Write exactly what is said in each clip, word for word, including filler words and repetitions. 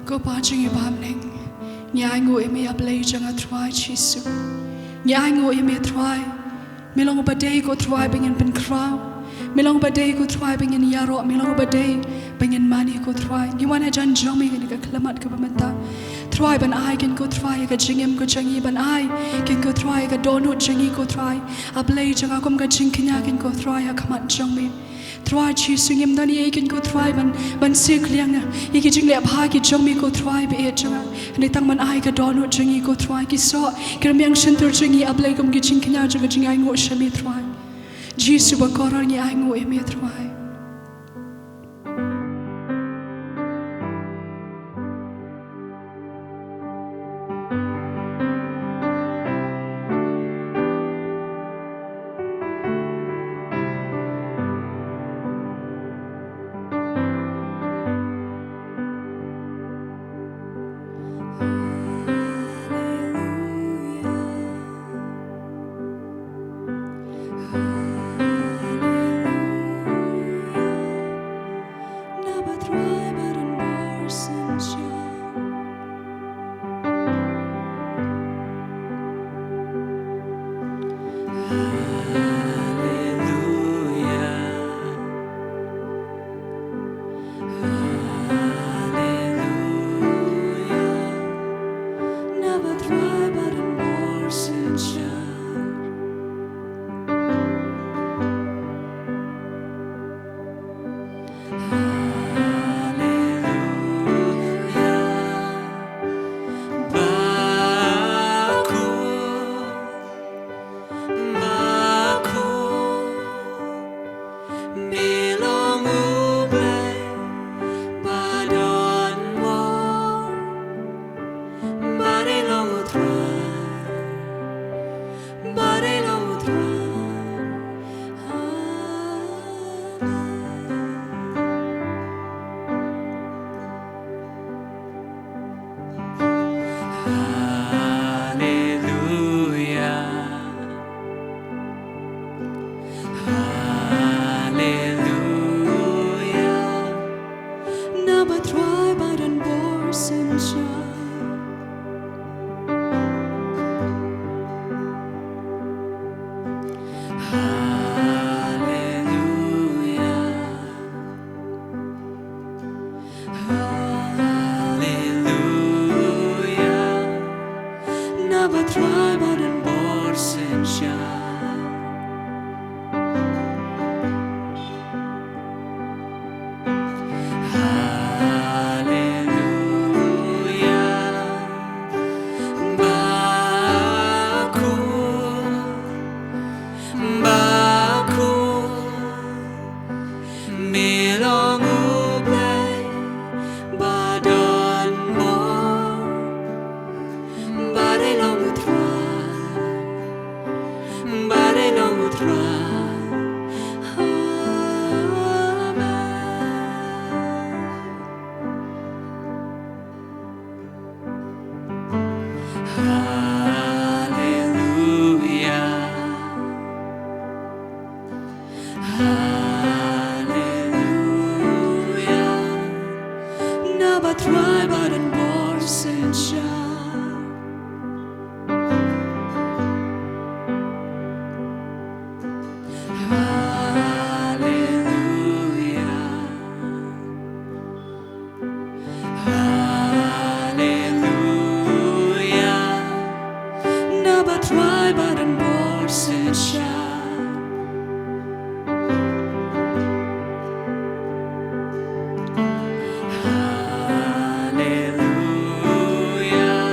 Ko Pa jong ngi ba ha bneng, ngi ainguh ïa me, A Blei jong nga Trai Jisu. Ngi ainguh ïa me Trai. Me long ba dei ko Trai ba ngin pynkhraw. Me long ba dei ko Trai ba ngin ïaroh. Me long ba dei ba ngin mane ko Trai. Ngi wan hajan jong me ha kane ka khyllipmat kaba mynta, Trai, ban ai kein ko Trai ïa ka jingim ka jong ngi, ban ai kein ko Trai ïa ka dohnud jong ngi ko Trai, A Blei jong nga, kum ka jingkñia kein ko Trai ha khmat jong me. Trai Jisu, ngim don ei ei kein ko Trai ban, ban siew kylliang ïa ki jingleh bha ki jong me ko Trai ba ïeit jong nga. Hynrei tang ban ai ka dohnud jong ngi ko Trai, ki soh ki rmiang shyntur jong ngi, A Blei, kum ki jingkñia jong ka jingainguh sha me Trai. Jisu ba kordor, ngi ainguh ïa me Trai. Me long U Blei ba don bor, ba dei long U Trai, ba dei long U Trai. Haleluya. Haleluya. Namar Trai ba don bor synshar. Haleluya. Haleluya. Namar Trai ba don bor synshar. Haleluya. Ba khuid, ba khuid. Me long U Blei ba don bor, ba dei long U Trai, ba dei long U Trai. Amen. Haleluya. Haleluya. Namar Trai ba don bor synshar. Haleluya. Haleluya. Namar Trai ba don bor synshar. Haleluya.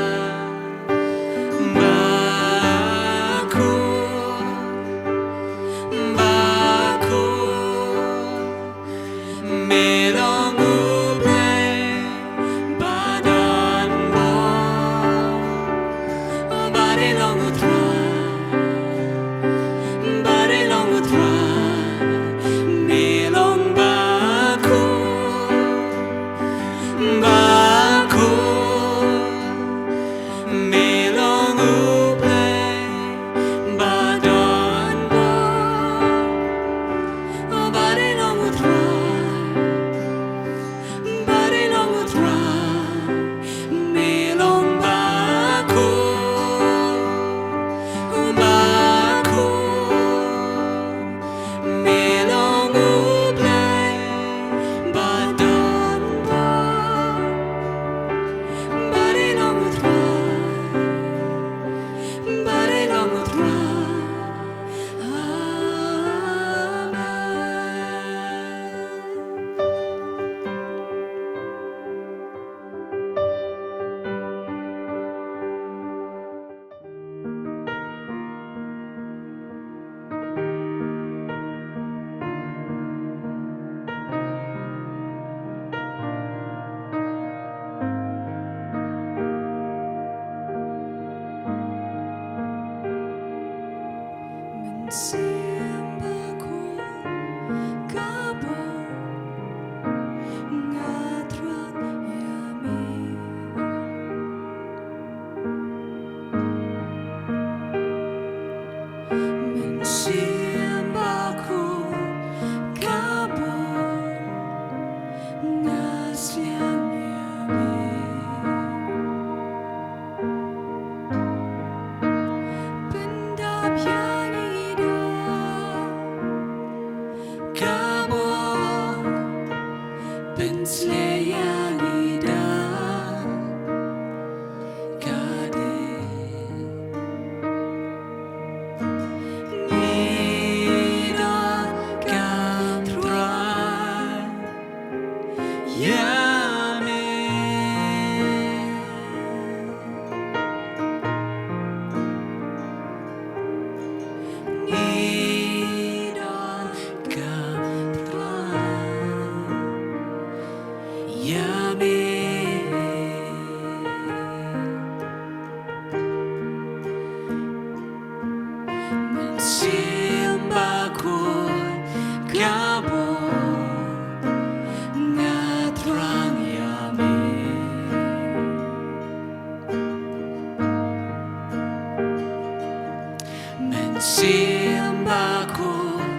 Mynsiem Bakhuid, ka bor nga thrang ïa me. Mynsiem Bakhuid, ka bor nga sliang ïa me. Pyndap ïa ngi da ka bor, pynsleh ïa ngi da ka dei. Ngi donkam Trai, ïa me. Ngi donkam Trai, ïa me. Mynsiem Bakhuid, ka bor nga thrang ïa me. Mynsiem Bakhuid,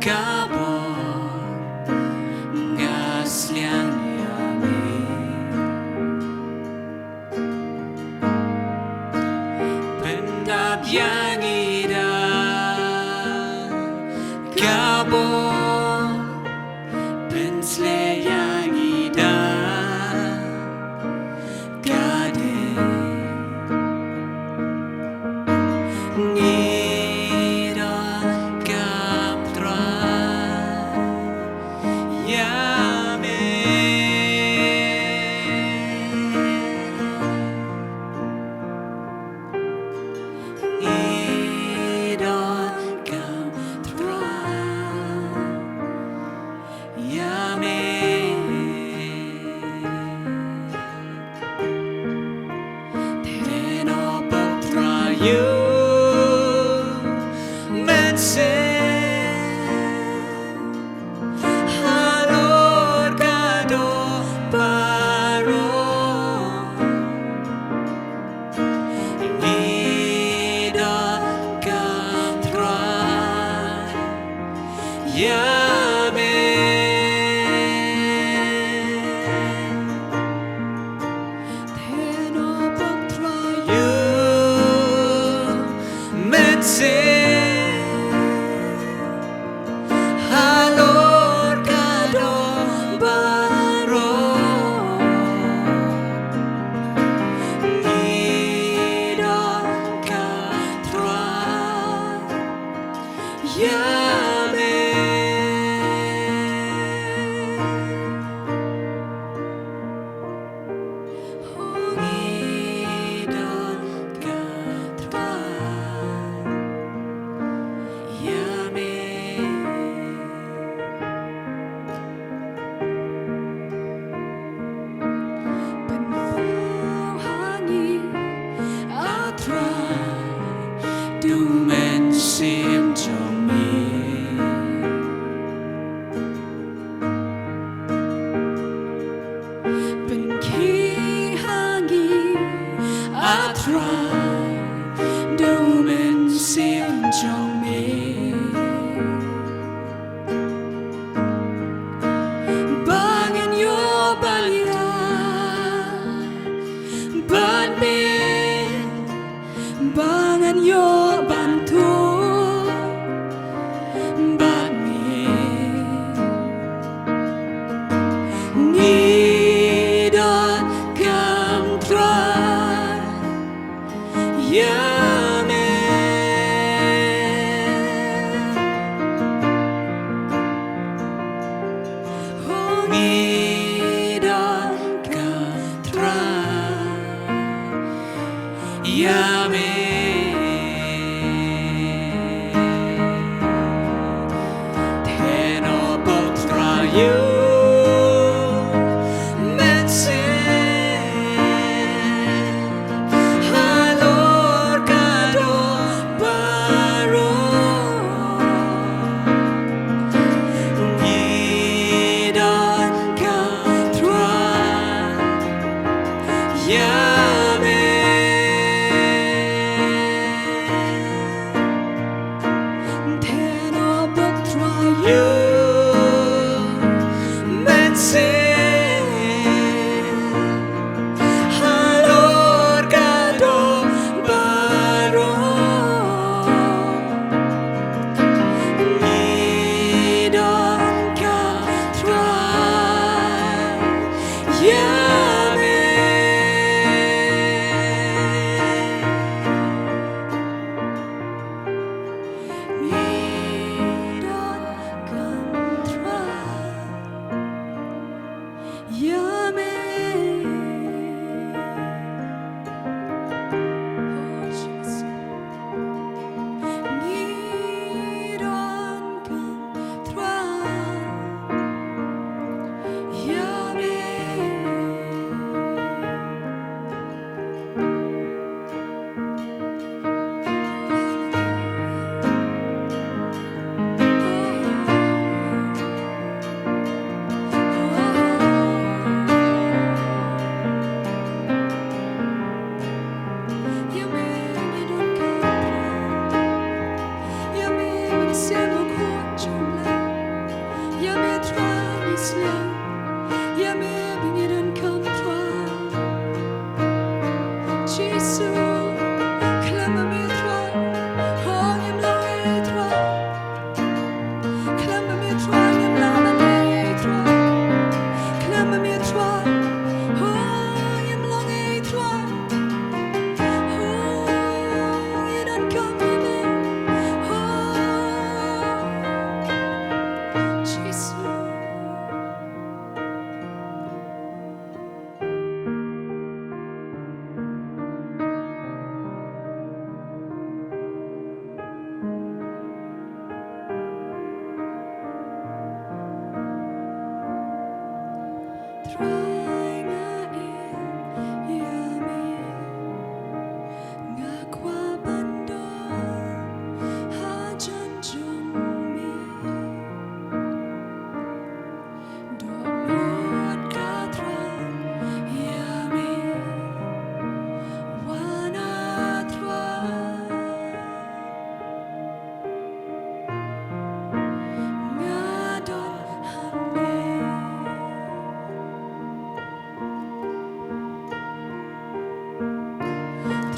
ka bor nga sliang ïa me. Pyndap ïa ngi da ka bor, pynsleh ïa ngi da ka dei. Ngi donkam Trai, ïa me. Ngi donkam Trai, ïa me. Then I'll put Trai ïa u Mynsiem halor ka doh baroh. Ngi donkam Trai, ïa me. Then I'll put Trai ïa u Mynsiem halor ka doh baroh. Ngi donkam Trai, ïa me. Ngi donkam Trai, ïa me. Pynpaw ha ngi, ah Trai, da u Mynsiem jong me. Pynkhih ha ngi, ah Trai, da u Mynsiem jong me. Ba ngan ïoh ban ïaid bad me, ba ngan ïoh ban tuh bad me. Ngi donkam Trai, ïa me. Ngi donkam Trai, ïa me. Then I'll put Trai ïa u Mynsiem halor ka doh baroh.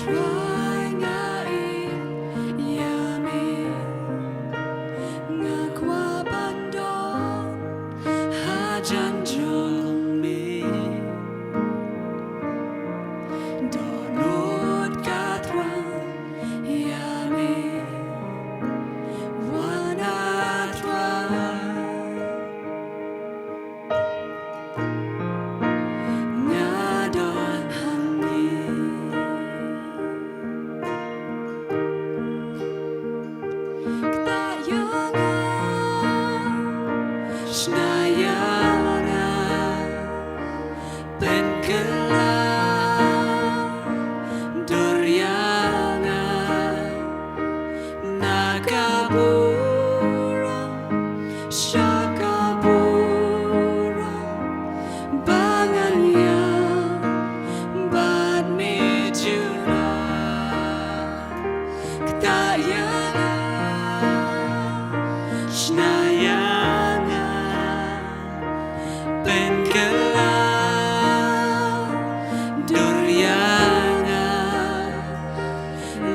Wai nga ïeit ïa me, nga kwah ban don hajan jong me. Dohnud ka Trai ïa me, wan a Trai. Nga don hangne. Ktah ïa nga, shna ïa nga, pynkylla dur ïa nga. Na ka burom sha ka burom ba ngan ïam bad me Juda. Ktah ïa nga, shna ïa nga, pynkylla dur ïa nga.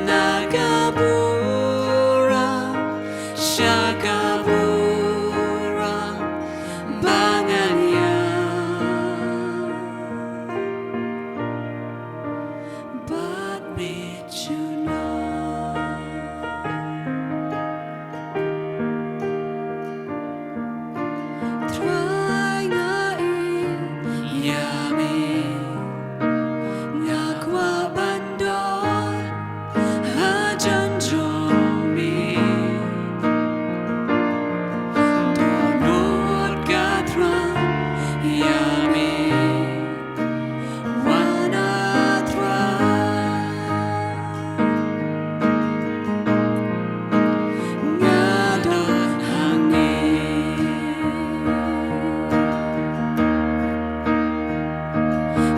Na ka burom sha ka burom ba ngan ïam bad me Juda. Trai nga ïeit ïa me, nga kwah ban don hajan jong me. Dohnud ka Trai ïa me, wan a Trai. Nga don hangne.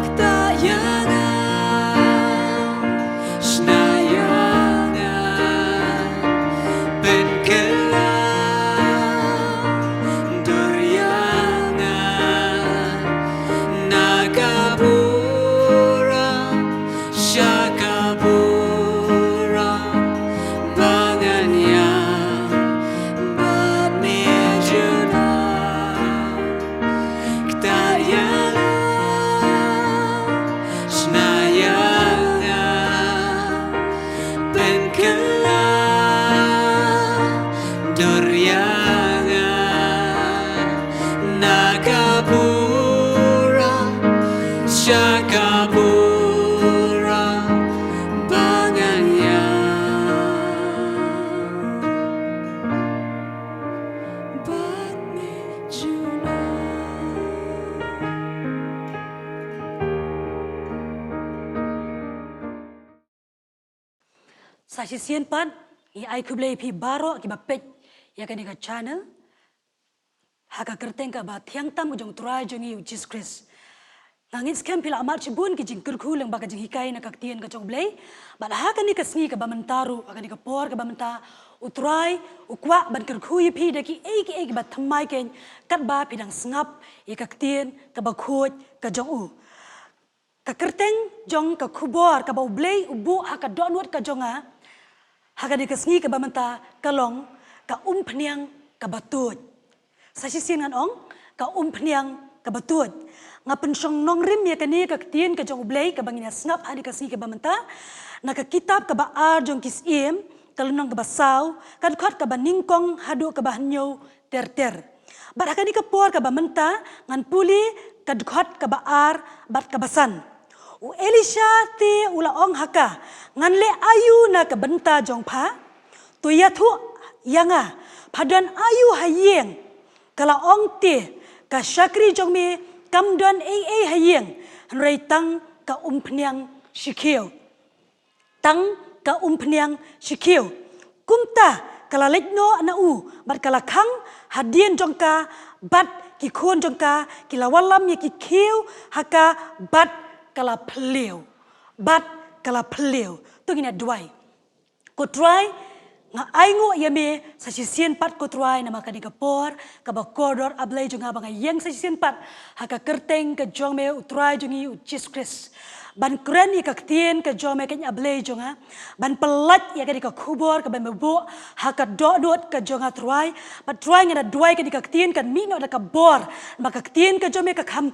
Ktah ïa nga, shna ïa nga, pynkylla dur ïa nga. Na ka burom sha ka burom ba ngan ïam bad me Juda. Ktah ïa nga, shna ïa nga, pynkylla dur ïa nga. Na ka burom sha ka burom ba ngan ïam bad me Juda. Sa shisien pat, ngi ai khublei ïa phi baroh kiba peit ïa kane ka channel ha ka kyrteng kaba thiang tam ka jong U Trai jong ngi U Jisu Khrist. Nga ngeit skhem phi la mad shibun ki jingkyrkhu lyngba ka jinghikai na ka ktien ka jong U Blei. Bad ha kane ka sngi kaba mynta ruh, ha kane ka por kaba mynta, U Trai u kwah ban kyrkhu ïa phi da kiei kiei kiba thymmai kein katba phi dang sngap ïa ka ktien kaba khuid ka jong u. Ka kyrteng jong ka khubor kaba U Blei u buh ha ka dohnud ka jong nga ha kane ka sngi kaba mynta ka long ka umphniang kaba tuid. Sa shisien ngan ong, ka umphniang kaba tuid. Nga pynshong nongrim ïa kane ka ktien ka jong U Blei kaba ngin ïa sngap ha kane ka sngi kaba mynta na ka kitab kaba ar jong Ki Syiem, ka lynnong kaba saw, ka dkhot kaba nyngkong haduh kaba hynñiew ter ter. Bad ha kane ka por kaba mynta ngan pule ka dkhot kaba ar bad kaba san. U Elisha te u la ong ha ka, ngan leh aïu na ka bynta jong pha? To ïathuh ïa nga, pha don aïu ha ïing? Ka la ong te, ka shakri jong me kam don ei ei ha ïing, hynrei tang ka umphniang shikhiew. Tang ka umphniang shikhiew. Kumta ka la leit noh na u bad ka la khang hadien jong ka, bad ki khun jong ka ki la wallam ïa ki khiew ha ka, bad ka la phylliew. Bad ka la phylliew. To ngin ïa duwai. Ko Trai, Nga ainguh ïa me sa shisien pat ko Trai namar kane ka por kaba kordor, A Blei jong nga, ba nga ïeng sa shisien pat ha ka kyrteng ka jong me, U Trai jong ngi U Jisu Khrist, ban kren ïa ka ktien ka jong me, kane A Blei jong nga, ban pyllait ïa kane ka khubor kaba me buh ha ka dohnud ka jong nga Trai. Bad Trai, nga da duwai kane ka ktien kan mih noh da ka bor, namar ka ktien ka jong me ka kham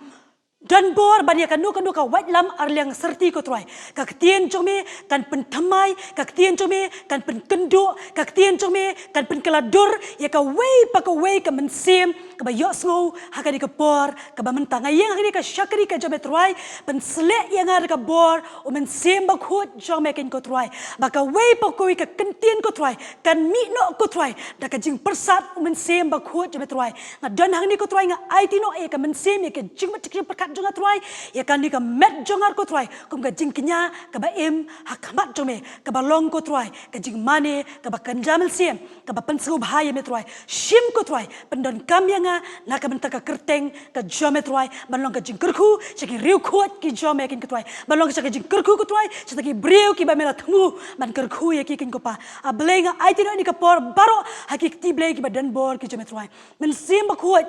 don bor ban ïa kano kano ka waitlam arliang syrti ko Trai. Ka ktien jong me kan pynthymmai, ka ktien jong me kan pynkynduh, ka ktien jong me kan pynkylla dur ïa kawei pa kawei ka mynsiem kaba ïohsngew ha kane ka por kaba mynta. Nga ïeng ha kane ka shakri ka jong me Trai, pynshlei ïa nga da ka bor U Mynsiem Bakhuid jong me, kane ko Trai, ba kawei pa kawei ka ktien ko Trai kan mih noh ko Trai da ka jingpyrsad U Mynsiem Bakhuid jong me Trai. Nga don hangne ko Trai, nga aiti noh ïa ka mynsiem, ïa ka jingmut jingpyrkhat jong nga Trai, ïa kane ka met jong nga ko Trai, kum ka jingkñia kaba im ha khmat jong me, kaba long ko Trai ka jingmane kaba kynja mynsiem, kaba pynsngewbha ïa me Trai. Shim ko Trai, pyndonkam ïa nga na ka bynta ka kyrteng ka jong me Trai, ban long ka jingkyrkhu sha ki riewkhuid ki jong me, kane ko Trai, ban long sha ka jingkyrkhu ko Trai sha ki briew kiba me la thmu ban kyrkhu ïa ki, kane ko Pa. A Blei, nga aiti noh ïa kane ka por baroh ha ki kti Blei kiba don bor ki jong me Trai. Mynsiem Bakhuid,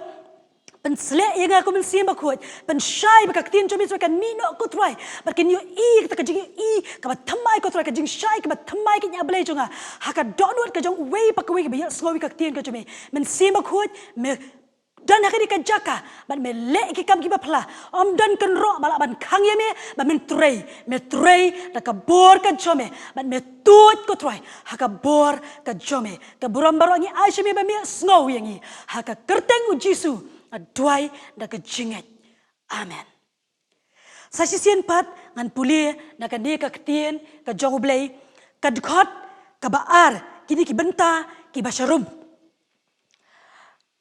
pynshlei ïa nga ko Mynsiem Bakhuid, pynshai ba ka ktien jong me Trai kan mih noh ko Trai, bad kan ïohi kata ka jingïohi kaba thymmai ko Trai, ka jingshai kaba thymmai, kane A Blei jong nga, ha ka dohnud ka jong uwei pa kawei kaba ïohsngew ïa ka ktien ka jong me. Mynsiem Bakhuid, me don ha kane ka jaka bad me leh ki kam kiba phylla. Ym don kynroh ba lah ban khang ïa me ba men trei. Me trei da ka bor ka jong me bad me tuid ko Trai ha ka bor ka jong me. Ka burom baroh ngi ai sha me ba me sngew ïa ngi. Ha ka kyrteng U Jisu nga duwai da ka jingngeit. Amen. Sa shisien pat ngan pule na kane ka ktien ka jong U Blei, ka dkhot kaba ar, kine ki bynta kiba sharum.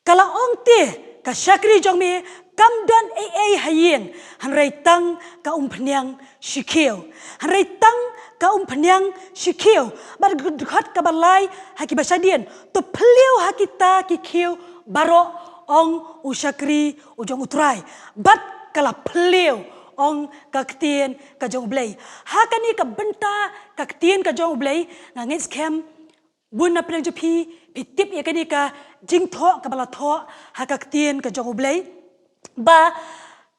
Ka la ong te, ka shakri jong me, kam don ei ei ha ïing, hynrei tang ka umphniang shi khiew. Hynrei tang ka umphniang shi khiew. Bad ka dkhot kaba lai ha kiba shadien, to phylliew ha kita ki khiew baroh, ong u shakri u jong U Trai. Bad ka la phylliew, ong ka ktien ka jong U Blei. Ha kane ka bynta ka ktien ka jong U Blei, nga ngeit skhem bun na pdeng jong phi, phi tip ïa kane ka jingthoh kaba la thoh ha ka ktien ka jong U Blei, ba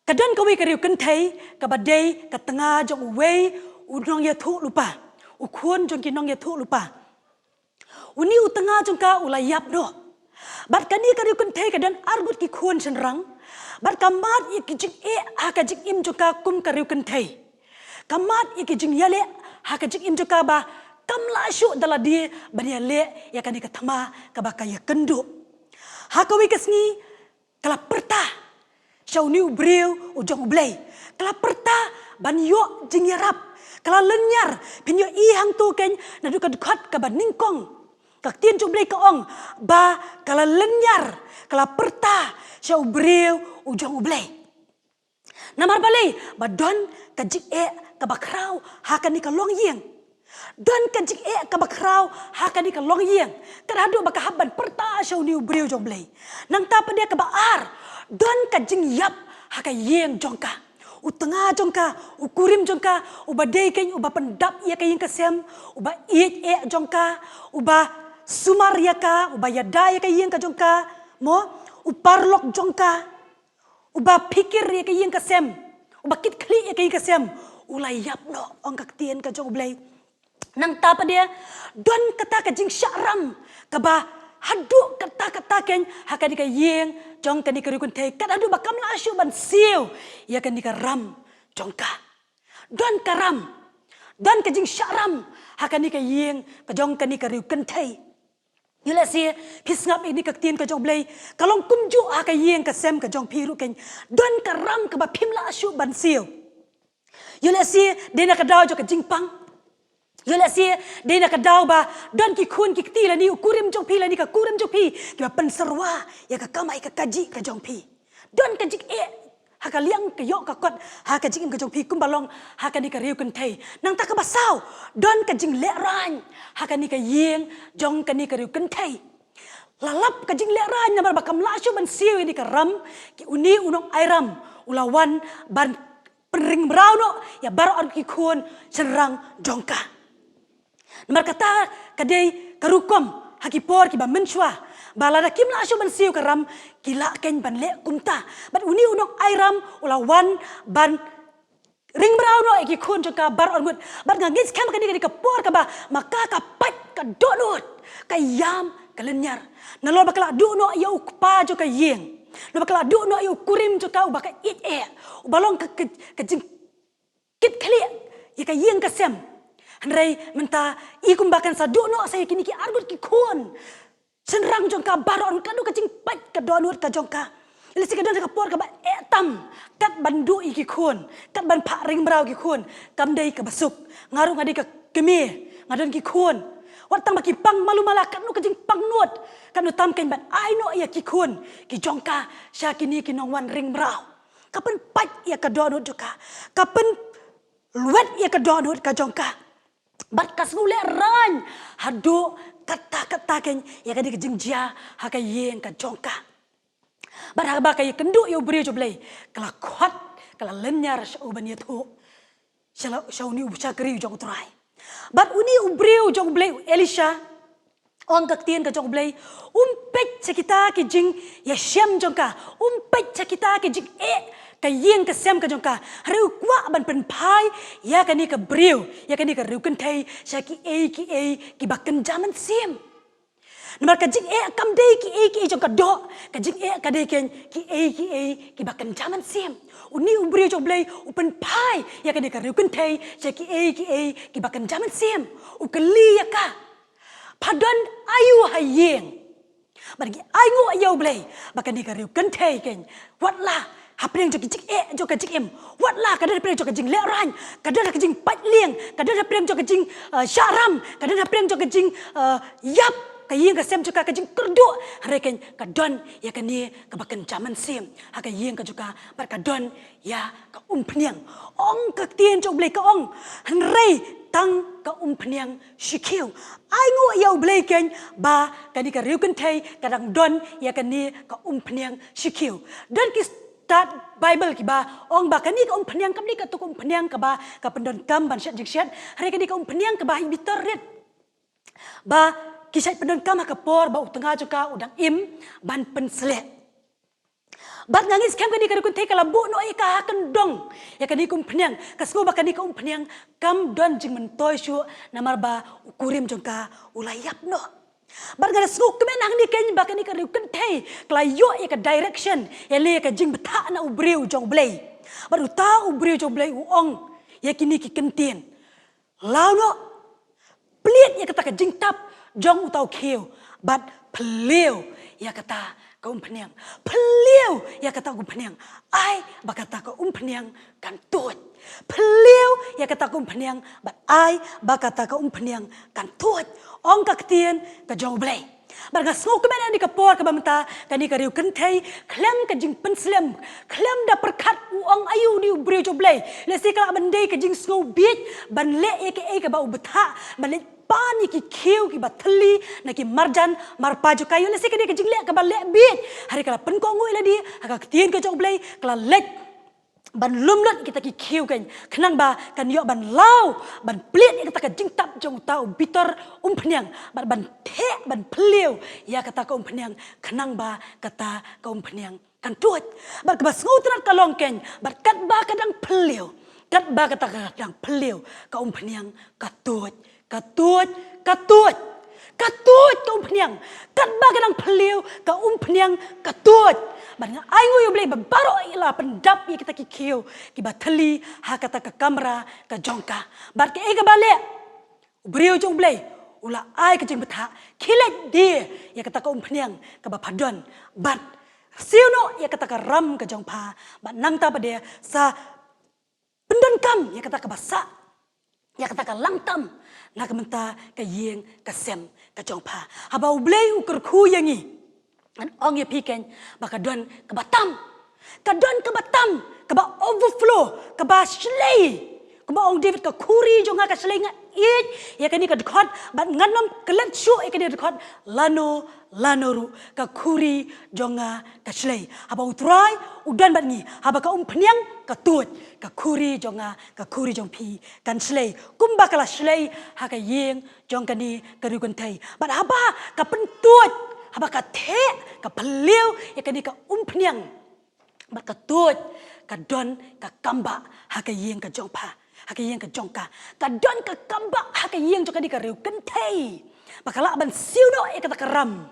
ka don kawei ka riewkynthei kaba dei ka tnga jong uwei u nongïathuhlypa, u khun jong ki nongïathuhlypa. Une u tnga jong ka u la ïap noh. Bad kane ka riewkynthei ka don arngut ki khun shynrang. Bad ka mad ïa ki jingeh ha ka jingim jong ka kum ka riewkynthei. Ka mad ïa ki jingïaleh ha ka jingim jong ka ba kam lah shuh da lade ban ïaleh ïa kane ka thma kaba ka ïakynduh. Ha kawei ka sngi ka la pyrta sha une u briew u jong U Blei. Ka la pyrta ban ïoh jingïarap. Ka la lynñiar, phin ïohi hangto keiñ naduh ka dkhot kaba nyngkong. Ka ktien jong U Blei ka ong ba ka la lynñiar, ka la pyrta sha u briew u jong U Blei. Namar balei? Ba don ka jingeh kaba khraw ha kane ka longïing. Don ka jingeh kaba khraw ha kane ka longïing. Kat haduh ba ka hap ban pyrta sha une u briew jong U Blei. Nangta pat de kaba ar, don ka jingïap ha ka ïing jong ka. U tnga jong ka, u kurim jong ka, uba dei keiñ uba pyndap ïa ka ïing ka sem, uba ïeit eh jong ka, uba sumar ïa ka, uba ïada ïa ka ïing ka jong ka, mo, u paralok jong ka, uba phikir ïa ka ïing ka sem, uba kitkhlieh ïa ka ïing ka sem, u la ïap noh, ong ka ktien ka jong U Blei. Nangta pat de, don kata ka jingshah ram kaba haduh katta katta keiñ ha kane ka ïing jong kane ka riewkynthei, kat haduh ba kam lah shuh ban siew ïa kane ka ram jong ka. Don ka ram, don ka jingshah ram ha kane ka ïing ka jong kane ka riewkynthei. Ïoh lehse phi sngap ïa kane ka ktien ka jong U Blei, ka long kumjuh ha ka ïing ka sem ka jong phi ruh keiñ. Don ka ram kaba phim lah shuh ban siew. Ïoh lehse dei na ka daw jong ka jingpang. Ïoh lehse dei na ka daw ba don ki khun ki kti lane u kurim jong phi lane ka kurim jong phi kiba pynsyrwa ïa ka kamai ka kajih ka jong phi. Don ka jingeh ha ka liang ka ïoh ka kot ha ka jingim ka jong phi kumba long ha kane ka riewkynthei. Nangta kaba saw, don ka jinglehraiñ ha kane ka ïing jong kane ka riewkynthei. La lap ka jinglehraiñ namar ba kam lah shuh ban siew ïa kane ka ram, ki une u nongai ram u la wan ban pynring mraw noh ïa baroh arngut ki khun shynrang jong ka. Namar kata ka dei ka rukom ha ki por kiba mynshuwa, ba lada kim lah shuh ban siew ka ram, ki lah kein ban leh kumta. Bad une u nongai ram u la wan ban ring mraw noh ïa ki khun jong ka baroh arngut. Bad nga ngeit skhem kane ka dei ka por kaba ma ka ka pait, ka dohnud, ka ïam, ka lynñiar. Nalor ba ka la duh noh ïa u kpa jong ka ïing, nalor ba ka la duh noh ïa u kurim jong ka uba ka ïeit eh, uba long ka, ka, ka jingkitkhlieh ïa ka ïing ka sem. Hynrei mynta i kumba kan sa duh noh sa ïa kine ki arngut ki khun shynrang jong ka baroh, ka don ka jingpait, ka dohnud ka jong ka. Lehse ka don ka por kaba eh tam, kat ban duh ïa ki khun, kat ban phah ring mraw ki khun, kam dei kaba suk. Nga ruh nga dei ka kmie, nga don ki khun. Wat tang ba ki pang malu mala, katno ka jingpangnud, katno tam kein ban ai noh ïa ki khun ki jong ka sha kine ki nongwan ring mraw. Ka pynpait ïa ka dohnud jong ka, ka pynlwet ïa ka dohnud ka jong ka. Bad ka sngew lehraiñ haduh katta katta kein ïa kane ka jingjia ha ka ïing ka jong ka. Bad haba ka ïakynduh ïa u briew jong U Blei, ka la khot, ka la lynñiar sha u ban ïathuh sha la, sha une u shakri jong U Trai. Bad une u briew jong U Blei, u Elisha, ong ka ktien ka jong U Blei, um peit sha kita ki jingïashem jong ka, um peit sha kita ki jingeh ka ïing ka sem ka jong ka. Hynrei u kwah ban pynphai ïa kane ka briew, ïa kane ka riewkynthei sha kiei kiei kiba kynja mynsiem. Namar ka jingeh kam dei kiei kiei jong ka doh, ka jingeh ka dei kein kiei kiei kiba kynja mynsiem. Une u briew jong U Blei u pynphai ïa kane ka riewkynthei sha kiei kiei kiba kynja mynsiem. U kylli ïa ka, pha don aïu ha ïing? Bad ki ainguh ïa U Blei ba kane ka riewkynthei kein, wat la hapdeng jong ka jingeh, jong ka jingim, wat la ka don hapdeng jong ka jinglehraiñ, ka don ha ka jingpait lieng, ka don hapdeng jong ka jing, eh, shah ram, ka don hapdeng jong ka jing, eh, ïap ka ïing ka sem jong ka, ka jingkyrduh, hynrei kein ka don ïa kane kaba kynja mynsiem ha ka ïing ka jong ka, bad ka don ïa ka umphniang. Ong ka ktien jong U Blei, ka ong, hynrei tang ka umphniang shi khiew. Ainguh ïa U Blei kein ba kane ka riewkynthei ka dang don ïa kane ka umphniang shi khiew. Don ki stad Baibl kiba ong ba kane ka umphniang kam dei kato ka umphniang kaba ka pyndonkam ban shet jingshet, hynrei kane ka umphniang kaba ha i bitor rit, ba ki shait pyndonkam ha ka por ba u tnga jong ka u dang im ban pynsleh. Bad nga ngeit skhem kane ka riewkynthei ka la buh noh ïa ka ha kyndong ïa kane ka umphniang, ka sngew ba kane ka umphniang kam don jingmyntoi shuh, namar ba u kurim jong ka u la ïap noh. Bad nga da sngewkmen hangne kein ba kane ka riewkynthei ka la ïoh ïa ka direction, ïa lei ïa ka jingbthah na u briew jong U Blei. Bad uta u briew jong U Blei u ong ïa kine ki kyntien: Law noh, plied ïa kata ka jingtap jong uta u khiew, bad phylliew ïa kata ka umphniang. Phylliew ïa kata ka umphniang, ai ba kata ka umphniang kan tuid. Phylliew ïa kata ka umphniang, bad ai ba kata ka umphniang kan tuid. Ong ka ktien ka jong U Blei. Bad nga sngewkmen ha kane ka por kaba mynta kane ka riewkynthei, khlem ka jingpynslem, khlem da pyrkhat u ong aïu une u briew jong U Blei, lehse ka lah ban dei ka jingsngewbieit ban leh ïa kaei kaba u bthah, ban leit pan ïa ki khiew kiba thylli na ki marjan marpa jong ka. Ïoh lehse kane ka jingleh kaba leh bieit, hynrei ka la pynkohnguh ïa lade ha ka ktien ka jong U Blei, ka la leit ban lum lut kita ki khiew kein, khnang ba kan ïoh ban law, ban plied ïa kata ka jingtap jong uta u bitor umphniang, bad ban theh, ban phylliew ïa kata ka umphniang, khnang ba kata ka umphniang kan tuid. Bad kaba sngewtynnat ka long kein, bad katba ka dang phylliew, katba kata ka dang phylliew, ka umphniang ka tuid. Ka tuid, ka tuid, ka tuid ka umphniang. Katba ka dang phylliew, ka umphniang ka tuid. Bad nga ainguh ïa U Blei ba baroh i la pyndap ïa kita ki khiew kiba thylli ha kata ka kamra ka jong ka. Bad kaei kaba leh u briew jong U Blei, u la ai ka jingbthah, khie leit die ïa kata ka umphniang kaba pha don, bad siew noh ïa kata ka ram ka jong pha, bad nangta pat de sa pyndonkam ïa kata kaba sah, ïa kata ka langtam na ka bynta ka ïing ka sem ka jong pha. Haba U Blei u kyrkhu ïa ngi, ngan ong ïa phi kein ba ka don kaba tam, ka don kaba tam, kaba overflow, kaba shlei Ba ong David, ka khuri jong nga ka shlei, nga ïeit ïa kane ka dkhot, bad ngan ym klet shuh ïa kane ka dkhot lano lano ruh, ka khuri jong nga ka shlei. Haba U Trai u don bad ngi, haba ka umphniang ka tuid, ka khuri jong nga, ka khuri jong phi kan shlei, kumba ka la shlei ha ka ïing jong kane ka riewkynthei. Kynthei. Bad haba ka pyntuid, haba ka theh, ka phylliew ïa kane ka umphniang, bad ka tuid, ka don ka kambah ha ka ïing ka jong pha, ha ka ïing ka jong ka. Ka don ka kambah ha ka ïing jong kane ka riewkynthei, ba ka lah ban siew noh ïa kata ka ram.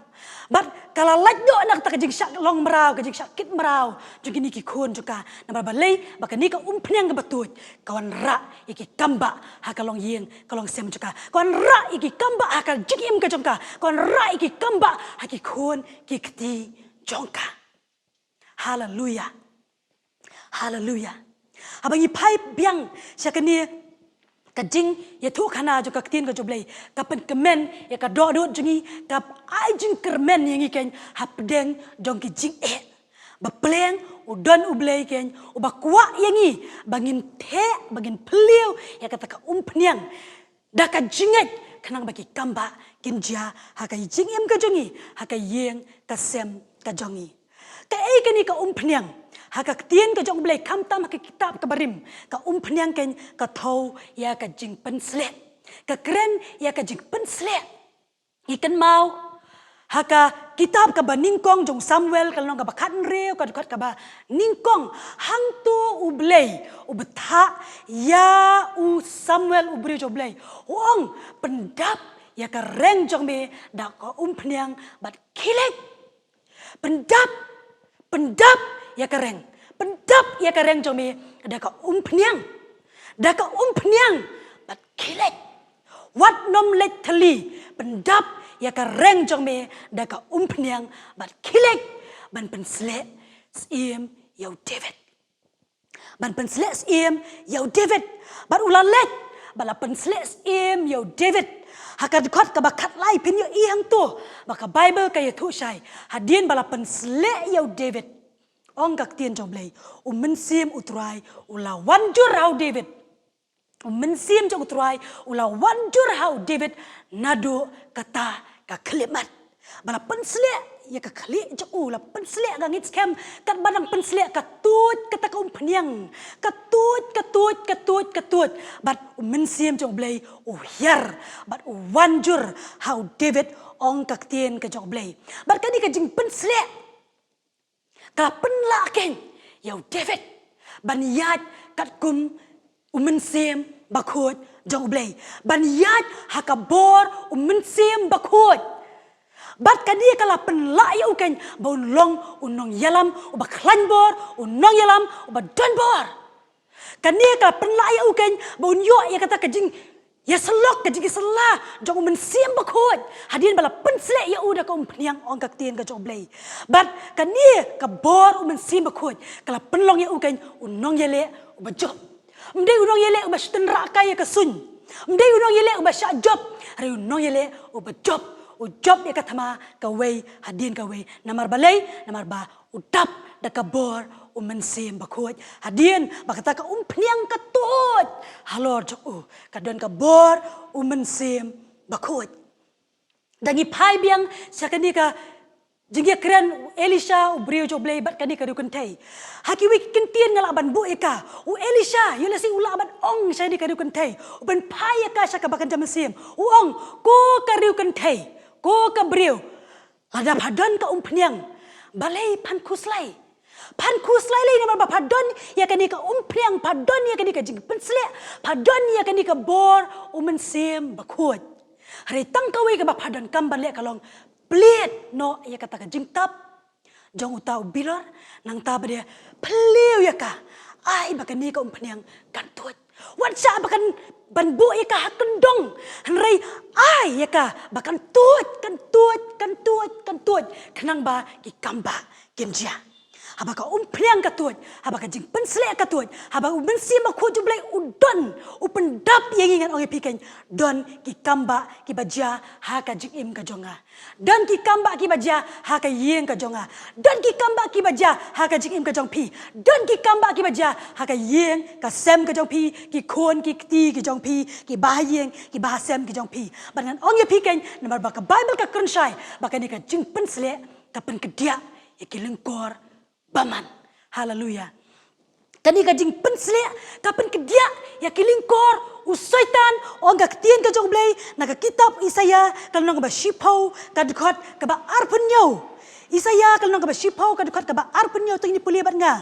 Bad ka la lait noh na kata ka jingshah long mraw, ka jingshah kit mraw jong kine ki khun jong ka. Namar balei? Ba kane ka umphniang kaba tuid ka wanrah ïa ki kambah ha ka longïing ka longsem jong ka, ka wanrah ïa ki kambah ha ka jingim ka jong ka, ka wanrah ïa ki kambah ha ki khun ki kti jong ka. Haleluya. Haleluya. Haba ngi phai biang sha kane ka jingïathuhkhana jong ka ktien ka jong U Blei, ka pynkmen ïa ka dohnud jong ngi, ka ai jingkyrmen ïa ngi keiñ hapdeng jong ki jingeh. Ba pleng u don U Blei keiñ uba kwah ïa ngi ba ngin theh, ba ngin phylliew ïa kata ka umphniang da ka jingngeit, khnang ba ki kambah kin jia ha ka jingim ka jong ngi, ha ka ïing ka sem ka jong ngi. Kaei kane ka umphniang? Ha ka ktien ka jong U Blei, khamtam ha ka kitab ka barim, ka umphniang keiñ ka thew ïa ka jingpynshlur, ka kren ïa ka jingpynshlur. Ngi kynmaw ha ka kitab kaba nyngkong jong u Samuel, ka lynnong kaba khathynriew, ka dkhot kaba nyngkong, hangto U Blei u bthah ïa u Samuel, u briew jong U Blei, u ong, pyndap ïa ka reng jong me da ka umphniang bad khie leit. Pyndap, pyndap ïa ka reng, pyndap ïa ka reng jong me da ka umphniang, da ka umphniang bad khie leit. Wat nym leit thylli, pyndap ïa ka reng jong me da ka umphniang bad khie leit, ban pynshlur syiem ïa u David. Ban pynshlur syiem ïa u David. Bad u la leit, bad la pynshlur syiem ïa u David. Ha ka dkhot kaba khatlai phin ïohi hangto ba ka Baibl ka ïathuh shai, hadien ba la pynshlur ïa u David, ong ka ktien jong U Blei, u Mynsiem U Trai u la wan jur ha u David. U Mynsiem jong U Trai u la wan jur ha u David naduh kata ka khyllipmat. Ba la pynshlur ïa ka khlieh jong u, la pynshlur ka ngeit skhem, katba dang pynshlur ka tuid kata ka umphniang, ka tuid, ka tuid, ka tuid, ka tuid. Bad u Mynsiem jong U Blei u hiar bad u wan jur ha u David, ong ka ktien ka jong U Blei. Bad kane ka jingpynshlur ka la pynlah keiñ ïa u David ban ïaid katkum u Mynsiem Bakhuid jong U Blei, ban ïaid ha ka bor u Mynsiem Bakhuid. Bad kane ka la pynlah ïa u keiñ ba un long u nongïalam uba khlaiñ bor, u nongïalam uba don bor. Kane ka la pynlah ïa u keiñ ba un ïoh ïa kata ka jingïasyllok, ka jingïasylla jong u Mynsiem Bakhuid, hadien ba la pynshlur ïa u da ka umphniang, ong ka ktien ka jong U Blei. Bad kane ka bor u Mynsiem Bakhuid ka la pynlong ïa u keiñ u nongïaleh uba jop. Ym dei u nongïaleh uba shu tynrah kai ïa ka suiñ. Ym dei u nongïaleh uba shah jop. Hynrei u nongïaleh uba jop. U jop ïa ka thma kawei hadien kawei. Namar balei? Namar ba u dap da ka bor u Mynsiem Bakhuid. Hadien ba kata ka umphniang ka tuid halor jong u, ka don ka bor u Mynsiem Bakhuid. Da ngi phai biang sha kane ka jingïakren u Elisha, u briew jong U Blei, bad kane ka riewkynthei. Ha kiwei ki kyntien nga lah ban buh ïa ka, u Elisha, ïoh lehse u lah ban ong sha kane ka riewkynthei, u pynphai ïa ka sha kaba kynja mynsiem. U ong, ko ka riewkynthei, ko ka briew, lada pha don ka umphniang, balei phan khuslai? Phan khuslai lei namar ba pha don ïa kane ka umphniang, pha don ïa kane ka jingpynshlur, pha don ïa kane ka bor u Mynsiem Bakhuid. Hynrei tang kawei kaba pha donkam ban leh ka long plied noh ïa kata ka jingtap jong uta u bilor, nangta ba dei phylliew ïa ka, ai ba kane ka umphniang kan tuid. Wat shah ba kan ban buh ïa ka ha kyndong, hynrei ai ïa ka ba kan tuid, kan tuid, kan tuid, kan tuid, khnang ba ki kambah kin jia. Haba ka umphniang ka tuid, haba ka jingpynshlur ka tuid, haba u Mynsiem Bakhuid jong U Blei u don, u pyndap ïa ngi, ngan ong ïa phi keiñ, don ki kam ba ki ba jia ha ka jingim ka jong nga. Don ki kam ba ki ba jia ha ka ïing ka jong nga. Don ki kam ba ki ba jia ha ka jingim ka jong phi. Don ki kam ba ki ba jia ha ka ïing ka sem ka jong phi, ki khun ki kti ki jong phi, ki bahaïing ki bahasem ki jong phi. Bad ngan ong ïa phi keiñ, namar ba ka Baibl ka kren shai ba kane ka jingpynsleh ka pynkdiah ïa ki lyngkor bymman. Haleluya. Kane ka jingpynsleh ka pynkdiah ïa ki lyngkor u Soitan. Ong ka ktien ka jong U Blei na ka kitab Isaïah ka lynnong kaba shiphew ka dkhot kaba arphew hynñiew. Isaïah ka lynnong kaba shiphew ka dkhot kaba arphew hynñiew, to ngin pule bad nga.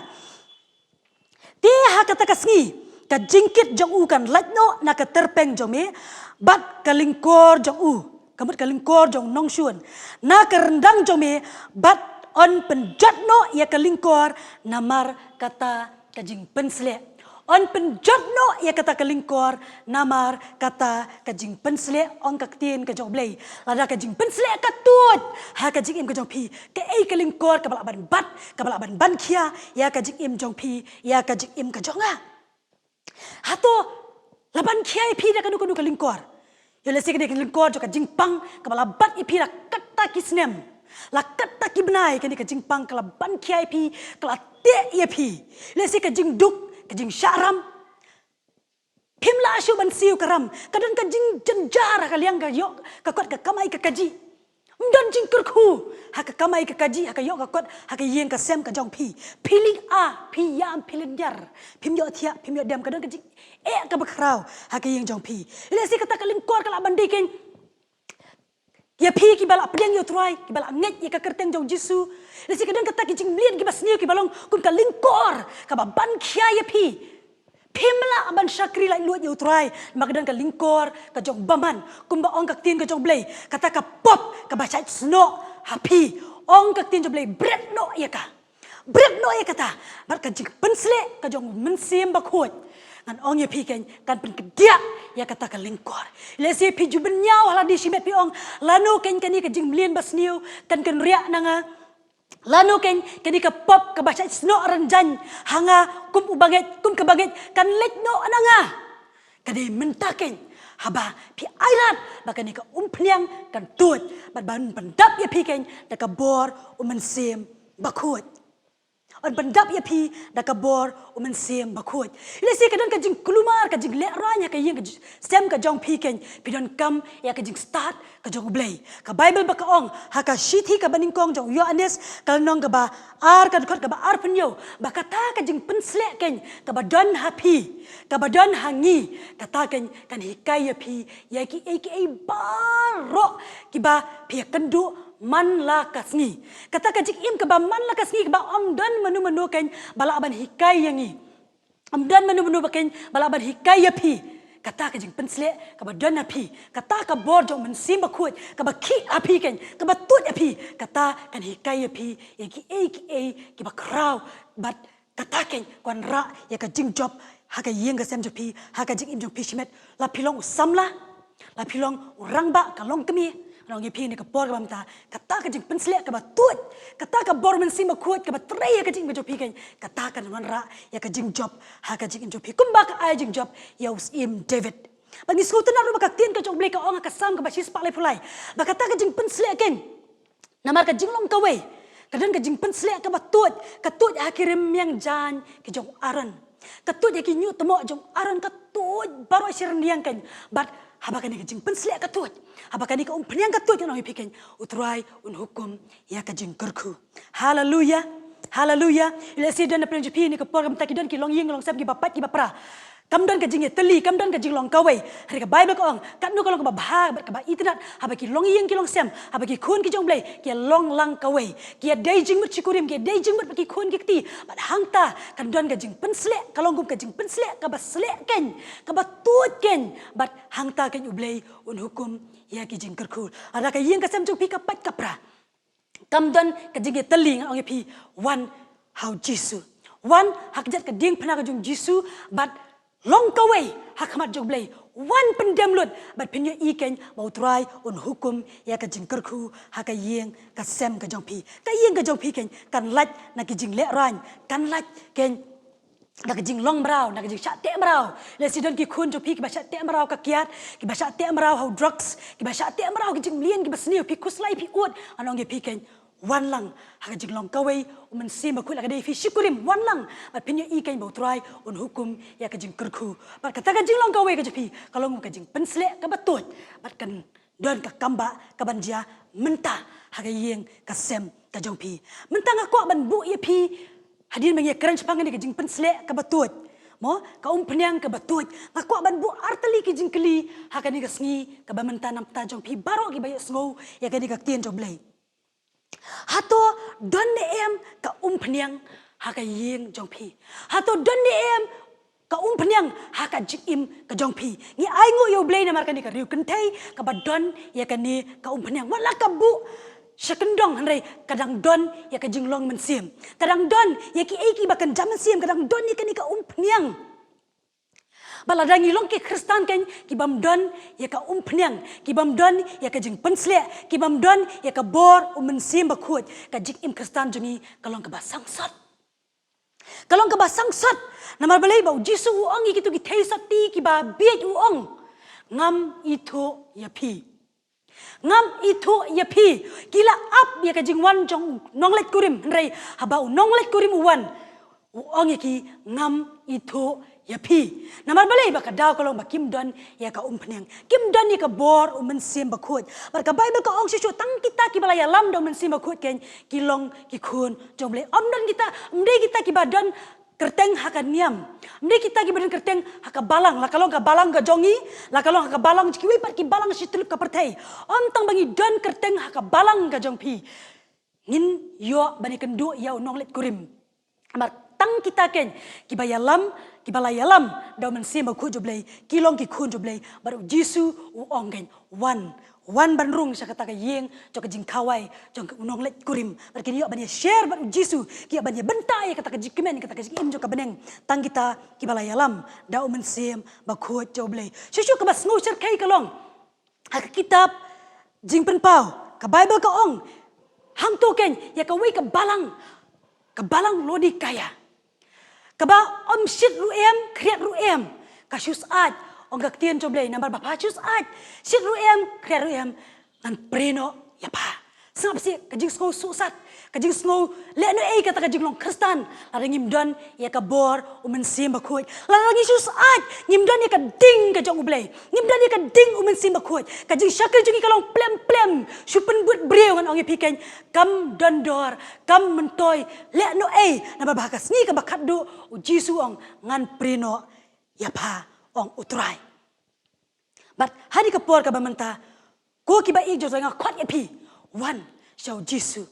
Te ha kata ka sngi ka jingkit jong u kan lait noh na ka tyrpeng jong me, bad ka lyngkor jong u, ka mut ka lyngkor jong u nongshun, na ka ryndang jong me, bad yn pynjot noh ïa ka lyngkor namar kata ka jingpynsleh. Yn pynjot noh ïa kata ka lyngkor namar kata ka jingpynsleh, ong ka ktien ka jong U Blei. Lada ka jingpynsleh ka tuid ha ka jingim ka jong phi, kaei ka lyngkor kaba lah ban bat, kaba lah ban ban khia ïa ka jingim jong phi, ïa ka jingim ka jong nga? Hato la ban khia ïa phi da kano kano ka lyngkor? Ïoh lehse ka dei ka lyngkor jong ka jingpang kaba la bat ïa phi la katta ki snem, la katta ki bnai. Kane ka jingpang ka la ban khia ïa phi, ka la teh ïa phi. Lehse ka jingduk, ka jingshah ram. Phim lah shuh ban siew ka ram. Ka don ka jingjynjar ha ka liang ka ïoh ka kot ka kamai ka kajih. Ym don jingkyrkhu ha ka kamai ka kajih, ha ka ïoh ka kot, ha ka ïing ka sem ka jong phi. Phi lynga, phi ïam, phi lyndiar. Phim ïohthiah, phim ïoh dem, ka don ka jingeh kaba khraw ha ka ïing jong phi. Lehse kata ka lyngkor ka lah ban dei keiñ ïa phi kiba la pdiang ïa U Trai, kiba la ngeit ïa ka kyrteng jong U Jisu. Lehse ka don kata ki jingmlien kiba sniew kiba long kum ka lyngkor kaba ban khia ïa phi. Phim lah ban shakri laitluid ïa U Trai namar ka don ka lyngkor ka jong bymman. Kumba ong ka ktien ka jong U Blei, kata ka pop kaba shait snoh ha phi, ong ka ktien jong U Blei, bret noh ïa ka. Bret noh ïa kata. Bad ka jingpynsleh ka jong U Mynsiem Bakhuid, ngan ong ïa phi keiñ, kan pynkdiah ïa kata ka lyngkor. Lehse phi ju bynñiaw ha lade shimet, phi ong, lano keiñ kane ka jingmlien basniew kan kynriah na nga? Lano keiñ kane ka pop kaba shait snoh rynjang ha nga kum u bangeit, kum ka bangeit, kan leit noh na nga? Ka dei mynta keiñ, haba phi ailad ba kane ka umphniang kan tuid, bad ban pyndap ïa phi keiñ da ka bor U Mynsiem Bakhuid. Yn pyndap ïa phi da ka bor U Mynsiem Bakhuid. Lehse ka don ka jingkulmar, ka jinglehrain ha ka ïing ka j-, sem ka jong phi keiñ, phi donkam ïa ka jingstad ka jong U Blei. Ka Baibl ba ka ong ha ka shithi kaba nyngkong jong u Ïoannis, ka lynnong kaba ar, ka dkhot kaba arphew hynñiew, ba kata ka jingpynsleh keiñ kaba don ha phi, kaba don ha ngi, kata keiñ kan hikai ïa phi ïa kiei kiei baroh kiba phi ïakynduh man la ka sngi. Kata ka jingim kaba man la ka sngi kaba ym don mano mano keiñ ba lah ban hikai ïa ngi. Ym don mano mano ba keiñ ba lah ban hikai ïa phi. Kata ka jingpynsleh kaba don ha phi, kata ka bor jong U Mynsiem Bakhuid kaba khih ha phi keiñ, kaba tuid ha phi, kata kan hikai ïa phi ïa kiei kiei kiba khraw. Bad kata keiñ kan wanrah ïa ka jingjop ha ka ïing ka sem jong phi, ha ka jingim jong phi shimet. La phi long u samla, la phi long u rangbah, ka longkmie, ngan ong ïa phi ha kane ka por kaba mynta, kata ka jingpynsleh kaba tuid, kata ka bor U Mynsiem Bakhuid kaba trei ha ka jingim ka jong phi keiñ, kata kan wanrah ïa ka jingjop ha ka jingim jong phi, kumba ka ai jingjop ïa u Syiem David. Bad ngi sngewtynnad ruh ba ka ktien ka jong U Blei ka ong ha ka Salm kaba shispah laiphew lai, ba kata ka jingpynsleh keiñ namar ka jinglong kawei, ka don ka jingpynsleh kaba tuid, ka tuid ha ki rmiang jaiñ ki jong u Aaron, ka tuid ha ki ñiuhtmoh jong u Aaron, ka tuid baroh shi ryndiang keiñ. Bad haba kane ka jingpynsleh ka tuid, haba kane ka umphniang ka tuid, ngan ong ïa phi keiñ, U Trai un hukum ïa ka jingkyrkhu. Haleluya. Haleluya. Lehse don na pdeng jong phi ha kane ka por kaba mynta ki don ki longïing longsem kiba pait kiba pra. Kam don ka jingïatylli, kam don ka jinglong kawei. Hynrei ka Baibl ka ong, katno ka long kaba bha bad kaba itynnad haba ki longïing ki longsem, haba ki khun ki jong U Blei ki ïalong lang kawei, ki ïadei jingmut shikurim, ki ïadei jingmut bad ki khun ki kti. Bad hangta kan don ka jingpynsleh, ka long kum ka jingpynsleh kaba sleh keiñ, kaba tuid keiñ. Bad hangta keiñ U Blei un hukum ïa ki jingkyrkhu. Lada ka ïing ka sem jong phi ka pait ka pra, kam don ka jingïatylli, ngan ong ïa phi, wan ha U Jisu. Wan ha ka jait ka diengphna ka jong U Jisu bad long kawei ha khmat jong U Blei. Wan pyndem lut bad phin ïohi keiñ ba U Trai un hukum ïa ka jingkyrkhu ha ka ïing ka sem ka jong phi. Ka ïing ka jong phi keiñ kan lait na ki jinglehrain, kan lait keiñ na ka jinglong mraw, na ka jingshah teh mraw. Lehse don ki khun jong phi kiba shah teh mraw ka kiad, kiba shah teh mraw ha u drugs, kiba shah teh mraw ki jingmlien, kiba sniew, phi khuslai, phi ud. Ngan ong ïa phi kein, wan lang ha ka jinglong kawei u Mynsiem Bakhuid, la ka dei phi shikurim, wan lang. Bad phin ïohi kein ba u Trai un hukum ïa ka jingkyrkhu. Bad kata ka jinglong kawei ka jong phi ka long ka jingpynsleh kaba tuid. Bad kan don ka kambah kaban jia mynta ha ka ïing ka sem ka jong phi. Mynta nga kwah ban buh ïa phi, hadien ba ngi ïakren shaphang kane ka jingpynsleh kaba tuid, mo, ka umphniang kaba tuid, nga kwah ban buh artylli ki jingkylli ha kane ka sngi kaba mynta na ka bynta jong phi baroh kiba ïohsngew ïa kane ka ktien jong U Blei. Hato don ne em ka umphniang ha ka ïing jong phi? Hato don ne em ka umphniang ha ka jingim ka jong phi? Ngi ainguh ïa U Blei namar kane ka riew kynthei kaba don ïa kane ka umphniang. Wat la ka buh sha kyndong, hynrei ka dang don ïa ka jinglong mynsiem. Ka dang don ïa kiei kiei ba kynja mynsiem, ka dang don ïa kane ka umphniang. Bad lada ngi long ki Khristan kein, ki bym don ïa ka umphniang, ki bym don ïa ka jingpynsleh, ki bym don ïa ka bor u Mynsiem Bakhuid, ka jingim Khristan jong ngi ka long kaba sangsot. Ka long kaba sangsot. Namar balei? Ba U Jisu u ong ïa kito ki theisotti kiba bieit, u ong, ngam ithuh ïa phi. Ngam ithuh ïa phi. Ki la ap ïa ka jingwan jong u nongleit kurim, hynrei haba u nongleit kurim u wan, u ong ïa ki, ngam ithuh ïa phi. Namar balei? Ba ka daw ka long ba kim don ïa ka umphniang, kim don ïa ka bor u Mynsiem Bakhuid. Bad ka Baibl ka ong shuh shuh, tang kita kiba la ïalam da u Mynsiem Bakhuid kein ki long ki khun jong U Blei. Ym don kita, ym dei kita kiba don kyrteng ha ka niam. Ym dei kita kiba don kyrteng ha ka balang, la ka long ka balang ka jong ngi, la ka long ha ka balang jong kiwei pat ki balang shi tylli ka pyrthei. Ym tang ba ngi don kyrteng ha ka balang ka jong phi ngin ïoh ban ïakynduh ïa u nongleit kurim. Namar tang kita kein kiba ïalam, kiba la ïalam da u Mynsiem Bakhuid jong U Blei, ki long ki khun jong U Blei. Bad U Jisu u ong kein, wan, wan ban rung sha kata ka ïing jong ka jingkhawai jong u nongleit kurim. Bad kin ïoh ban ïa share bad U Jisu, kin ïoh ban ïa bynta ïa kata ka jingkmen, kata ka jingim jong ka bneng, tang kita kiba la ïalam da u Mynsiem Bakhuid jong U Blei. Shuh shuh kaba sngew shyrkhei ka long ha ka kitab Jingpynpaw, ka Baibl ka ong, hangto kein ïa kawei ka balang, ka balang Laodikaïa, kaba ym shit ruh em, khriat ruh em, ka shu syaid, ong ka ktien jong U Blei, namar ba pha shu syaid, shit ruh em, khriat ruh em, ngan prie noh ïa pha. Sngap seh ka jingsngew suk sat, ka jingsngew lehnohei kata ka jinglong Khristan, lada ngim don ïa ka bor u Mynsiem Bakhuid. Lada ngi shu syaid, ngim don ïa ka ding ka jong U Blei, ngim don ïa ka ding u Mynsiem Bakhuid, ka jingshakri jong ngi ka long plem plem, shu pynbud briew. Ngan ong ïa phi kein, kam don dor, kam myntoi, lehnohei, namar ba ha ka sngi kaba khatduh U Jisu u ong, ngan prie noh ïa pha, ong U Trai. Bad ha kane ka por kaba mynta, ko kiba ïeit, jong nga khot ïa phi, wan sha U Jisu.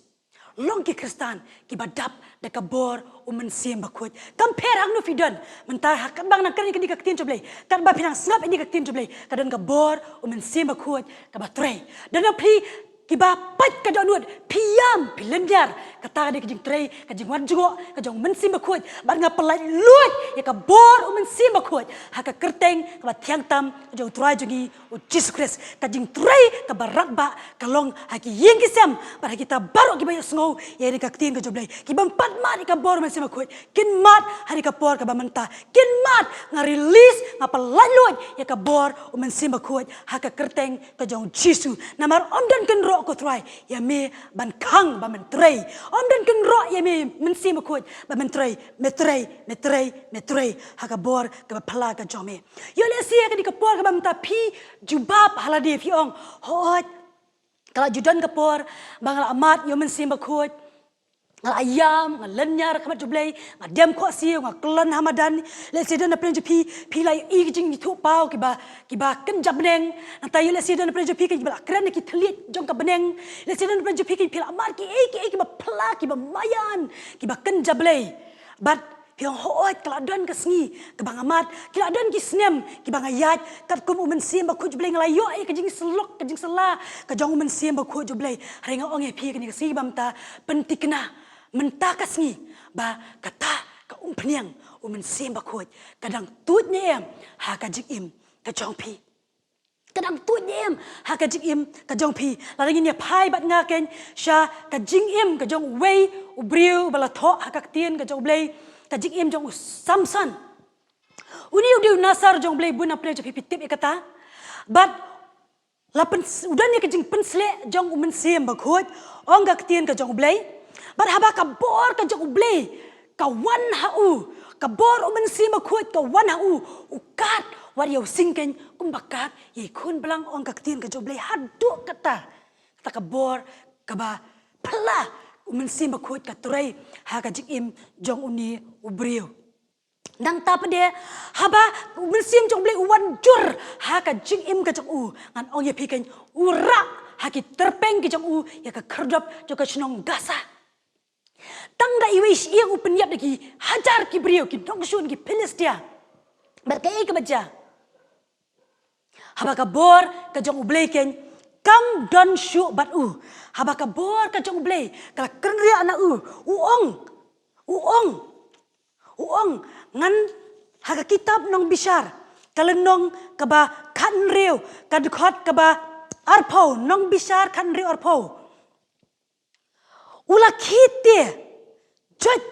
Long ki Khristan kiba dap da ka bor u Mynsiem Bakhuid. Kam pher hangno phi don mynta, ha katba nang kren ïa kane ka ktien jong U Blei, katba phi nang sngap ïa kane ka ktien jong U Blei, ka don ka bor u Mynsiem Bakhuid kaba trei. Don na phi kiba pait ka dohnud, phi ïam, phi lynñiar. Kata ka dei ka jingtrei, ka jingwan jngoh ka jong u Mynsiem Bakhuid. Bad nga pyllait-luid ïa ka bor u Mynsiem Bakhuid ha ka kyrteng kaba thiang tam ka jong U Trai jong ngi U Jisu Khrist. Ka jingtrei kaba radbah ka long ha ki ïing ki sem, bad ha kita baroh kiba ïohsngew ïa kane ka ktien ka jong U Blei, ki bym pat mad ïa ka bor u Mynsiem Bakhuid, kin mad ha kane ka por kaba mynta. Kin mad, nga release, nga pyllait-luid ïa ka bor u Mynsiem Bakhuid ha ka kyrteng ka jong U Jisu. Namar ym don kynroh, ko Trai, ïa me ban khang ba men trei. Ym don kynroh ïa me, Mynsiem Bakhuid, ba men trei. Me trei, me trei, me trei ha ka bor kaba phylla ka jong me. Ïoh lehse ha kane ka por kaba mynta phi jubab ha lade, phi ong, hooid, ka la ju don ka por ba nga la mad ïa u Mynsiem Bakhuid, nga la ïam, nga lynñiar ha khmat jong U Blei, nga dem khohsiew, nga kyllon ha madan. Lehse don na pdeng jong phi, phi la ïohi ki jingithuhpaw kiba, kiba kynja bneng. Nangta ïoh lehse don na pdeng jong phi kiba la kren ïa ki thylliej jong ka bneng. Lehse don na pdeng jong phi, phi la mad kiei kiei kiba phylla, kiba maïan, kiba kynja Blei. Bad phi ong, hooid, ka la don ka sngi kaba nga mad, ki la don ki snem kiba nga ïaid katkum u Mynsiem Bakhuid jong U Blei, nga la ïoh ïa ka jingsyllok, ka jingsylla ka jong u Mynsiem Bakhuid jong U Blei. Hynrei nga ong ïa phi, kane ka sngi ba mynta, pynthikna mynta ka sngi ba kata ka umphniang u Mynsiem Bakhuid ka dang tuid ne em ha ka jingim ka jong phi. Ka dang tuid ne em ha ka jingim ka jong phi. Lada ngin ïa phai bad nga kein sha ka jingim ka jong uwei u briew ba la thoh ha ka ktien ka jong U Blei, ka jingim jong u Samson. Une u dei u nasar jong u Blei, bun na pdeng jong phi phi tip ïa kata. Bad la pyns-, u don ïa ka jingpynsleh jong u Mynsiem Bakhuid, ong ka ktien ka jong u Blei. Bad haba ka bor ka jong u Blei ka wan ha u, ka bor u Mynsiem Bakhuid ka wan ha u, u kat wat ïa u singkeiñ kumba kat ïa i khun blang, ong ka ktien ka jong u Blei. Haduh kata, kata ka bor kaba phylla u Mynsiem Bakhuid ka trei ha ka jingim jong une u briew. Nangta pat de, haba u Mynsiem jong u Blei u wan jur ha ka jingim ka jong u, ngan ong ïa phi keiñ, u rah ha ki tyrpeng ki jong u ïa ka khyrdop jong ka shnong Gaza. Tang da iwei shyieng u pynïap da ki hajar ki briew, ki nongshun ki Philistia. Bad kaei kaba jia? Haba ka bor ka jong u Blei keiñ kam don shuh bad u, haba ka bor ka jong u Blei ka la kynriah na u, u ong, u ong, u ong, ngan, ha ka kitab Nongbishar, ka lynnong kaba khathynriew, ka dkhot kaba arphew, Nongbishar khathynriew arphew. U la khie te joit,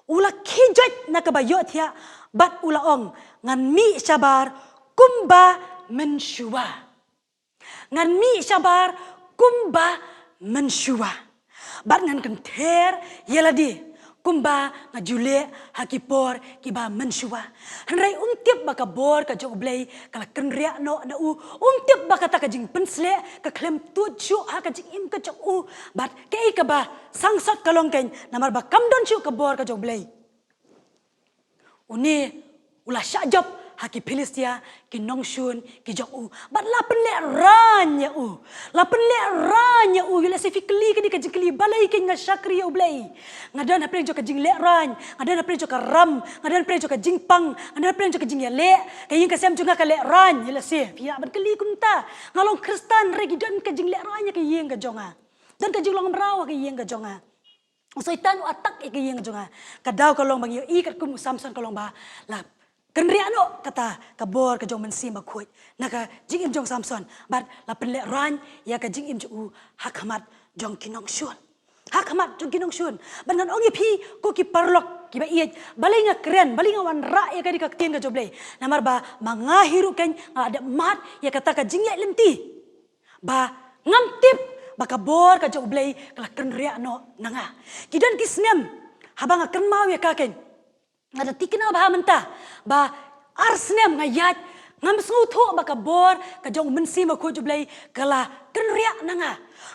u la khie joit na kaba ïohthiah, bad u la ong, ngan mih shabar kumba mynshuwa. Ngan mih shabar kumba mynshuwa. Bad ngan kynther ïa lade kumba nga ju leh ha ki por kiba mynshuwa. Hynrei um tip ba ka bor ka jong u Blei ka la kynriah noh na u. Um tip ba kata ka jingpynsleh ka khlem tuid shuh ha ka jingim ka jong u. Bad kaei kaba sangsot ka long keiñ, namar ba kam don shuh ka bor ka jong u Blei, une u la shah jop ha ki Philistia, ki nongshun ki jong u. Bad la pynlehraiñ ïa u. La pynlehraiñ ïa u. Ïa lehse phi kylli kane ka jingkylli, balei keiñ nga shakri ïa u Blei? Nga don hapdeng jong ka jinglehraiñ, nga don hapdeng jong ka ram, nga don hapdeng jong ka jingpang, nga don hapdeng jong ka jingïaleh. Ka ïing ka sem jong nga ka lehraiñ, ïa lehse phi lah ban kylli kumta. Nga long Khristan hynrei ki don ka jinglehraiñ ïa ka ïing ka jong nga. Don ka jinglong mraw ha ka ïing ka jong nga. U Soitan u attack ïa ka ïing jong nga. Ka daw ka long ba ngi ïohi katkum u Samson ka long ba la kynriah noh kata ka bor ka jong u Mynsiem Bakhuid na ka jingim jong u Samson. Bad la pynlehraiñ ïa ka jingim jong u ha khmat jong ki nongshun. Ha khmat jong ki nongshun. Bad ngan ong ïa phi ko ki paralok kiba ïeit, balei nga kren, balei nga wanrah ïa kane ka ktien ka jong u Blei. Namar ba ma nga hi ruh keiñ nga la dep mad ïa kata ka jingïaid lynti. Ba ngam tip ba ka bor ka jong u Blei ka la kynriah noh na nga. Ki don ki snem haba nga kynmaw ïa ka keiñ, nga da thikna bha mynta ba ar snem nga ïaid, ngam sngewthuh ba ka bor ka jong u Mynsiem Bakhuid u Blei ka la kynriah na nga.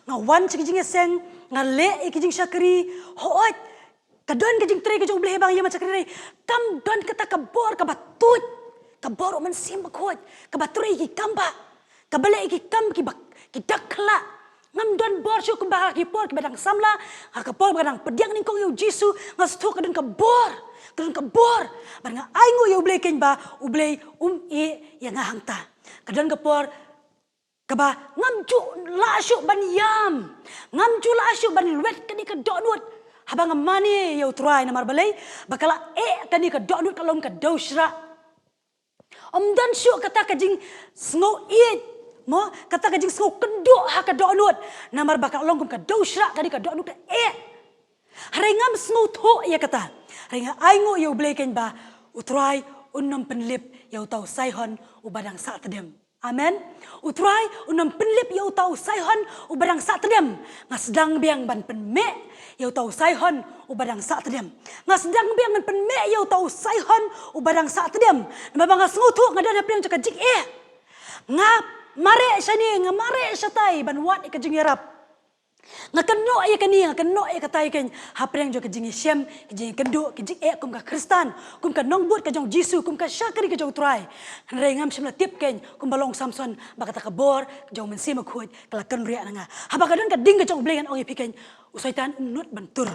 Nga wan sha ki jingïaseng, nga leh ïa ki jingshakri, hooid, ka don ka jingtrei ka jong u Blei ba nga ïa man shakri, hynrei kam don kata ka bor kaba tuid, ka bor u Mynsiem Bakhuid kaba trei ki kam ba, kaba leh ki kam kiba, ki dak khla. Ngam don bor shuh kumba ha ki por kiba dang samla, ha ka por ba dang pdiang nyngkong ïa u Jisu, nga sngewthuh ka don ka bor, ka don ka bor. Bad nga ainguh ïa u Blei keiñ ba u Blei um ïeh ïa nga hangta. Ka don ka por kaba ngam ju lah shuh ban ïam, ngam ju lah shuh ban lwet kane ka dohnud haba nga mane ïa u Trai. Namar balei? Ba ka la eh kane ka dohnud ka long ka dewshrah. Ym don shuh kata ka jingsngew ïeit, mo, kata ka jingsngew kynduh ha ka dohnud. Namar ba ka la long kum ka dewshrah kane ka dohnud ka eh. Hynrei ngam sngewthuh ïa kata. Hynrei nga ainguh ïa u Blei keiñ ba u Trai un ym pynlip ïa uta u Saihon uba dang sah tdem. Amen. U Trai un ym pynlip ïa uta u Saihon uba dang sah tdem. Nga sdang biang ban pynmeh ïa uta u Saihon uba dang sah tdem. Nga sdang biang ban pynmeh ïa uta u Saihon uba dang sah tdem. Namar ba nga sngewthuh nga don hapdeng jong ka jingeh. Nga mareh shane, nga mareh shatai ban wad ïa ka jingïarap. Nga kynnoh ïa kane, nga kynnoh ïa katai keiñ hapdeng jong ka jingïashem, ka jingïakynduh, ka jingeh kum ka Khristan, kum ka nongbud ka jong u Jisu, kum ka shakri ka jong u Trai. Hynrei ngam shym la tip keiñ kumba long u Samson ba kata ka bor ka jong u Mynsiem Bakhuid ka la kynriah na nga. Haba ka don ka ding ka jong u Blei, ngan ong ïa phi keiñ, u Soitan um nud ban tur.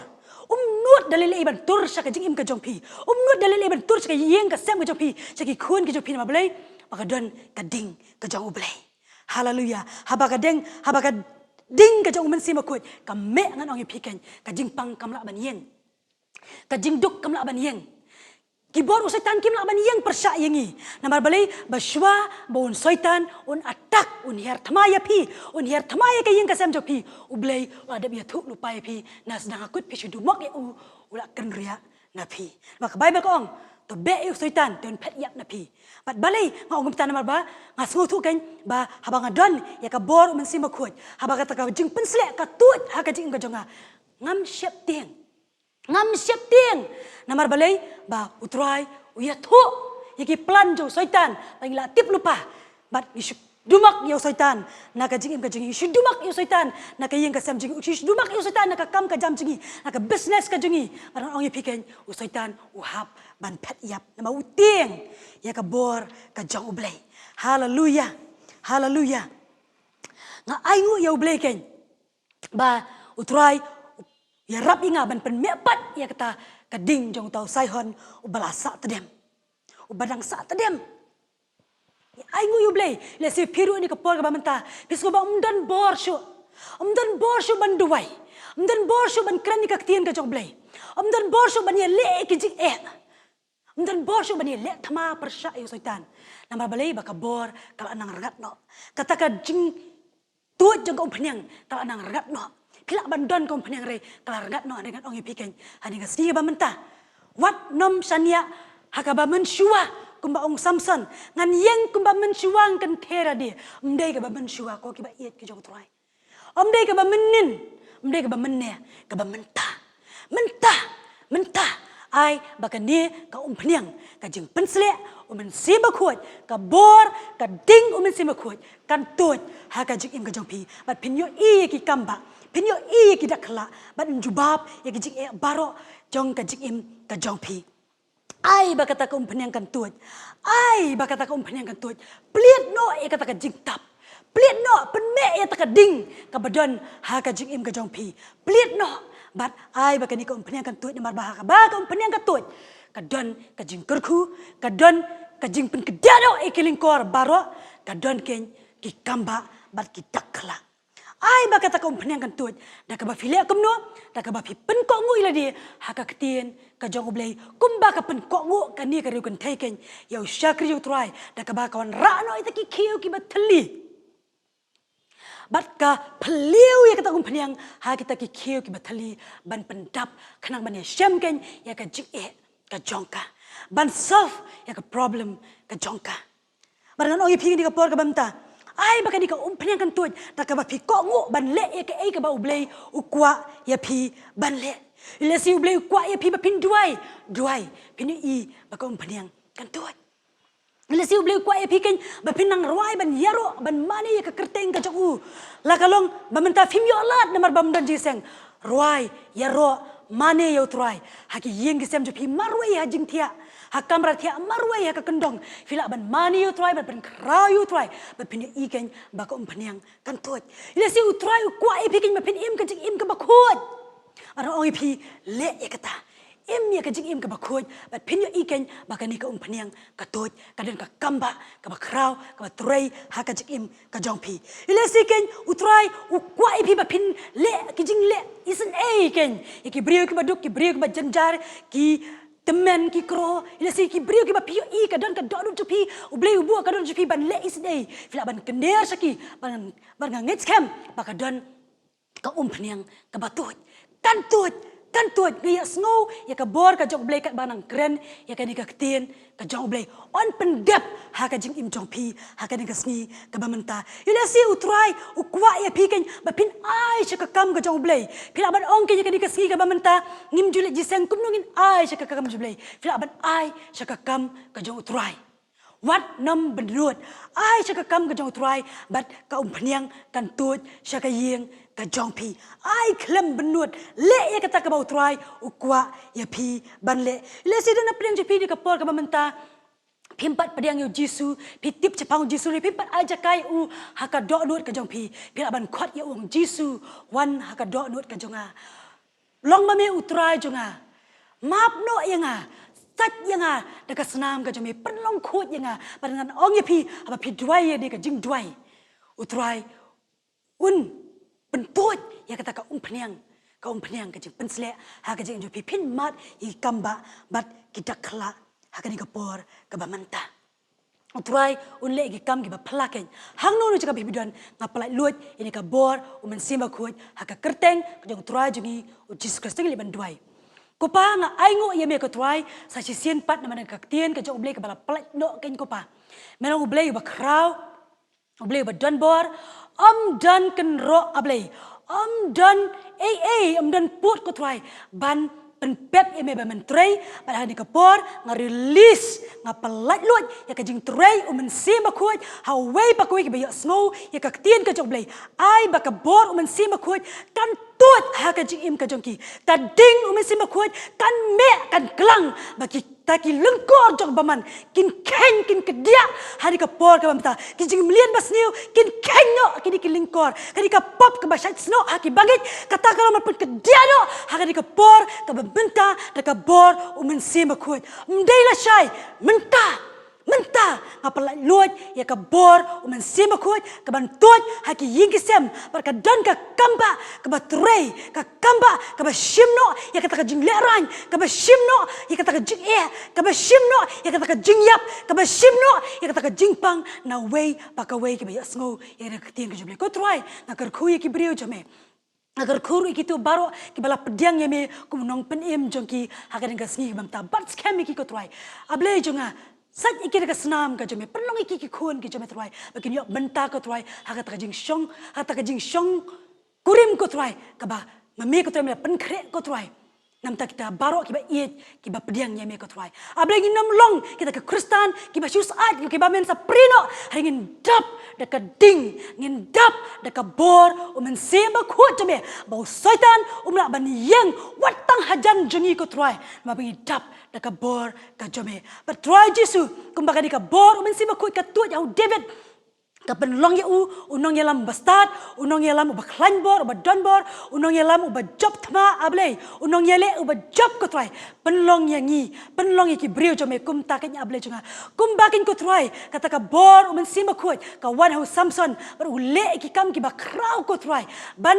Um nud da lei lei ban tur sha ka jingim ka jong phi. Um nud da lei lei ban tur sha ka ïing ka sem ka jong phi, sha ki khun ki jong phi. Namar balei? Ba ka don ka ding ka jong u Blei. Haleluya. Haba ka ding, haba ka ding ka jong u Mynsiem Bakhuid ka meh, ngan ong ïa phi keiñ, ka jingpang kam lah ban ïeng. Ka jingduk kam lah ban ïeng. Ki bor u Soitan kim lah ban ïeng pyrshah ïa ngi. Namar balei? Ba shuwa ba un Soitan un attack, un hiar thma ïa phi, un hiar thma ïa ka ïing ka sem jong phi, u Blei u la dep ïathuh lypa ïa phi, na sdang ha kut phi shu dumok ïa u, u la kynriah na phi. Namar ka Baibl ka ong, to beh ïa u Soitan, te un phet ïap na phi. Bad balei nga ong kumta? Namar ba nga sngewthuh kein ba haba nga don ïa ka bor u Mynsiem Bakhuid, haba kata ka jingpynsleh ka tuid ha ka jingim ka jong nga, ngam sheptieng. Ngam sheptieng. Namar balei? Ba u Trai u ïathuh ïa ki plan jong u Soitan ba ngi la tip lypa. Bad ngi shu dumak ïa u Soitan na ka jingim ka jong ngi, shu dumak ïa u Soitan na ka ïing ka sem jong ngi, shu dumak ïa u Soitan na ka kam ka jam jong ngi, na ka business ka jong ngi. Bad ngan ong ïa phi kein, u Soitan u hap ban phet ïap namar u tieng ïa ka bor ka jong U Blei. Haleluia. Haleluia. Nga ainguh ïa U Blei kein ba u Trai u ïarap ïa nga ban pynmeh pat ïa kata ka ding jong uta u Saihon uba la sah tdem, uba dang sah tdem. Ngi ainguh ïa U Blei. Lehse phi ruh ha kane ka por kaba mynta phi sngew ba ym don bor shuh. Ym don bor shuh ban duwai. Ym don bor shuh ban kren ïa ka ktien ka jong U Blei. Ym don bor shuh ban ïaleh ïa ki jingeh. Ym don bor shuh ban ïaleh thma pyrshah ïa u Soitan. Namar balei? Ba ka bor ka la nang rngat noh. Kata ka jingtuid jong ka umphniang ka la nang rngat noh. Phi lah ban don ka umphniang hynrei ka la rngat noh. Hynrei ngan ong ïa phi kein ha kane ka sngi kaba mynta, wat nym shaniah ha kaba mynshuwa. Kumba ong Samson, ngan ïeng kumba mynshuwa, ngan kynthei ïa lade. Ym dei kaba mynshuwa, ko kiba ïeit ki jong U Trai. Ym dei kaba mynnin, ym dei kaba mynne, kaba mynta. Mynta, mynta. Ai ba kane ka umphniang, ka jingpynsleh u Mynsiem Bakhuid, ka bor, ka ding u Mynsiem Bakhuid kan tuid ha ka jingim ka jong phi. Bad phin ïohi ïa ki kambah, phin ïohi ïa ki dak khyllah, bad yn jubab ïa ki jingeh baroh jong ka jingim ka jong phi. Ai ba kata ka umphniang kan tuid. Ai ba kata ka umphniang kan tuid. Plied noh ïa kata ka jingtap. Plied noh, pynmeh ïa kata ka ding kaba don ha ka jingim ka jong phi. Plied noh. Bad ai ba kane ka umphniang kan tuid, namar ba ha kaba ka umphniang ka tuid, ka don ka jingkyrkhu, ka don ka jingpynkyndiah noh ïa ki lyngkor baroh, ka don kein ki kambah bad ki dak khyllah. Ai ba kata ka umphniang kan tuid da kaba phi leh kumno? Da kaba phi pynkohnguh ïa lade ha ka ktien ka jong U Blei, kumba ka pynkohnguh kane ka riew kynthei kein ïa u shakri U Trai, da kaba ka wanrah noh ïa kita ki khiew kiba thylli. Bad ka phylliew ïa kata ka umphniang ha kita ki khiew kiba thylli ban pyndap, khnang ban ïashem kein ïa ka jingeh ka jong ka, ban solve ïa ka problem ka jong ka. Bad ngan ong ïa phi ha kane ka por kaba mynta, ai ba kane ka umphniang kan tuid da kaba phi kohnguh ban leh ïa kaei kaba U Blei u kwah ïa phi ban leh. Lehse U Blei u kwah ïa phi ba phin duwai, duwai, phin ïohi ba ka umphniang kan tuid. Lehse U Blei u kwah ïa phi kein ba phin nang rwai ban ïaroh, ban mane ïa ka kyrteng ka jong u. La ka long ba mynta phim ïoh lad namar ba ym don jingïaseng. Rwai, ïaroh, mane ïa U Trai ha ki ïing ki sem jong phi, marwei ha jingthiah, ha kamra thiah, marwei ha ka kyndong. Phi lah ban mane ïa U Trai, ban pynkhraw ïa U Trai, bad phin ïohi kein ba ka umphniang kan tuid. Lehse U Trai u kwah ïa phi kein ba phin im ka jingim kaba khuid. Bad ngan ong ïa phi, leh ïa kata. Im ïa ka jingim kaba khuid, bad phin ïohi kein ba kane ka umphniang ka tuid, ka don ka kambah kaba khraw, kaba trei ha ka jingim ka jong phi. Lehse kein U Trai u kwah ïa phi ba phin leh ki jingleh isynei kein ïa ki briew kiba duk, ki briew kiba jynjar, ki tymmen, ki kro. Lehse ki briew kiba phi ïohi ka don ka dohnud jong phi, U Blei u buh ka dohnud jong phi ban leh isynei. Phi lah ban kyndit sha ki, ban, ban nga ngeit skhem ba ka don ka umphniang kaba tuid. Kan tuid, kan tuid. Nga ïohsngew ïa ka bor ka jong U Blei katba nang kren ïa kane ka ktien ka jong U Blei, yn pyndep ha ka jingim jong phi ha kane ka sngi kaba mynta. Lehse U Trai u kwah ïa phi kein ba phin ai sha ka kam ka jong U Blei. Phi lah ban ong kein ïa kane ka sngi kaba mynta, ngim ju leit jingïaseng, kumno ngin ai sha ka kam jong U Blei? Phi lah ban ai sha ka kam ka jong U Trai. Wat nym bynnud, ai sha ka kam ka jong U Trai, bad ka umphniang kan tuid sha ka ïing ka jong phi. Ai khlem bynnud, leh ïa kata kaba U Trai u kwah ïa phi ban leh. Lehse don na pdeng jong phi ha kane ka por kaba mynta, phim pat pdiang ïa U Jisu, phi tip shaphang U Jisu hynrei phim pat ai jaka ïa u ha ka dohnud ka jong phi. Phi lah ban khot ïa u, ong, Jisu, wan ha ka dohnud ka jong nga. Long ma me U Trai jong nga. Map noh ïa nga. Sait ïa nga da ka snam ka jong me, pynlong khuid ïa nga. Bad ngan ong ïa phi, haba phi duwai ïa kane ka jingduwai, U Trai un pyntuid ïa kata ka umphniang, ka umphniang ka jingpynsleh ha ka jingim jong phi, phin mad ïa ki kambah bad ki dak khyllah ha kane ka por kaba mynta. U Trai un leh ïa ki kam kiba phylla kein. Hangno hangno jaka ba phi don, nga pyllait luid ïa kane ka bor u Mynsiem Bakhuid ha ka kyrteng ka jong U Trai jong ngi U Jisu Khrist. To ngin leit ban duwai. Ko Pa, nga ainguh ïa me ko Trai, sa shisien pat namar ka ktien ka jong U Blei kaba la pynlait noh kein ko Pa. Me long U Blei uba khraw, U Blei uba don bor, ym don kynroh A Blei, ym don ei ei, ym don pud ko Trai ban pynpep ïa me ba men trei. Bad ha kane ka por nga release, nga pynlait luid ïa ka jingtrei U Mynsiem Bakhuid ha uwei pa kawei kiba ïohsngew ïa ka ktien ka jong U Blei. Ai ba ka bor U Mynsiem Bakhuid kan tuid ha ka jingim ka jong ki. Ka ding U Mynsiem Bakhuid kan meh, kan klang, ba kita ki lyngkor jong bymman kin kheiñ, kin kdiah ha kane ka por kaba mynta. Ki jingmlien basniew kin kheiñ noh ha kine ki lyngkor. Kane ka pop kaba shait snoh ha ki bangeit, kata ka long ban pynkdiah noh ha kane ka por kaba mynta da ka bor U Mynsiem Bakhuid. Ym dei lashai, mynta, mynta nga pynlait luid ïa ka bor U Mynsiem Bakhuid kaban tuid ha ki ïing ki sem, bad ka don ka kambah kaba trei, ka kambah kaba shim noh ïa kata ka jinglehraiñ, kaba shim noh ïa kata ka jingeh, kaba shim noh ïa kata ka jingïap, kaba shim noh ïa kata ka jingpang na uwei pa kawei kiba ïohsngew ïa ka ktien ka jong U Blei. Ko Trai, nga kyrkhu ïa ki briew jong me. Nga kyrkhu ruh ïa kito baroh kiba la pdiang ïa me kum u nongpynim jong ki ha kane ka sngi kaba mynta. Bat skhem ïa ki ko Trai. A Blei jong nga, sait ïa ki da ka snam ka jong me. Pynlong ïa ki ki khun ki jong me Trai, ba kin ïoh bynta ko Trai ha kata ka jingshong, ha kata ka jingshong kurim ko Trai, kaba ma me ko Trai me la pynkhreh ko Trai. Namta kita baroh kiba ïeit, kiba pdiang ïa me ko Trai. A Blei, ngin ym long kita ki Khristan kiba shu syaid, kiba men sa pyrshah noh. Hynrei ngin dap da ka ding, ngin dap da ka bor U Mynsiem Bakhuid jong me, ba u Soitan um lah ban ïeng wat tang hajan jong ngi ko Trai, namar ba ngi dap da ka bor ka jong me. Bad Trai Jisu, kumba kane ka bor U Mynsiem Bakhuid ka tuid ha u David, ka pynlong ïa u u nongïalam bastad, u nongïalam uba khlaiñ bor, uba don bor, u nongïalam uba jop thma, A Blei, u nongïaleh uba jop ko Trai. Pynlong ïa ngi, pynlong ïa ki briew jong me kumta kein A Blei jong nga. Kumba kein ko Trai, kata ka bor U Mynsiem Bakhuid ka wan ha u Samson, bad u leh ïa ki kam kiba khraw ko Trai, ban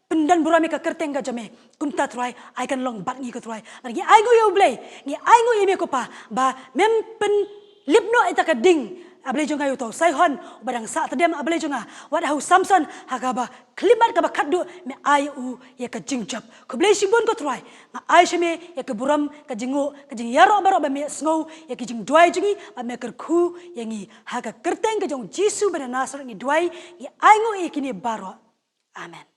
pyndonburom ïa ka kyrteng ka jong me. Kumta Trai, ai kan long bad ngi ko Trai. Bad ngi ainguh ïa U Blei, ngi ainguh ïa me ko Pa, ba mem pynlip noh ïa kata ka ding, A Blei jong nga, ïa uta u Saihon uba dang sah tdem, A Blei jong nga, wat ha u Samson ha kaba khyllipmat kaba khatduh, me ai ïa u ïa ka jingjop. Khublei shibun ko Trai. Nga ai sha me ïa ka burom, ka jingnguh, ka jingïaroh baroh, ba me sngew ïa ki jingduwai jong ngi, ba me kyrkhu ïa ngi. Ha ka kyrteng ka jong U Jisu ba na Nasareth ngi duwai, ngi ainguh ïa kine baroh. Amen.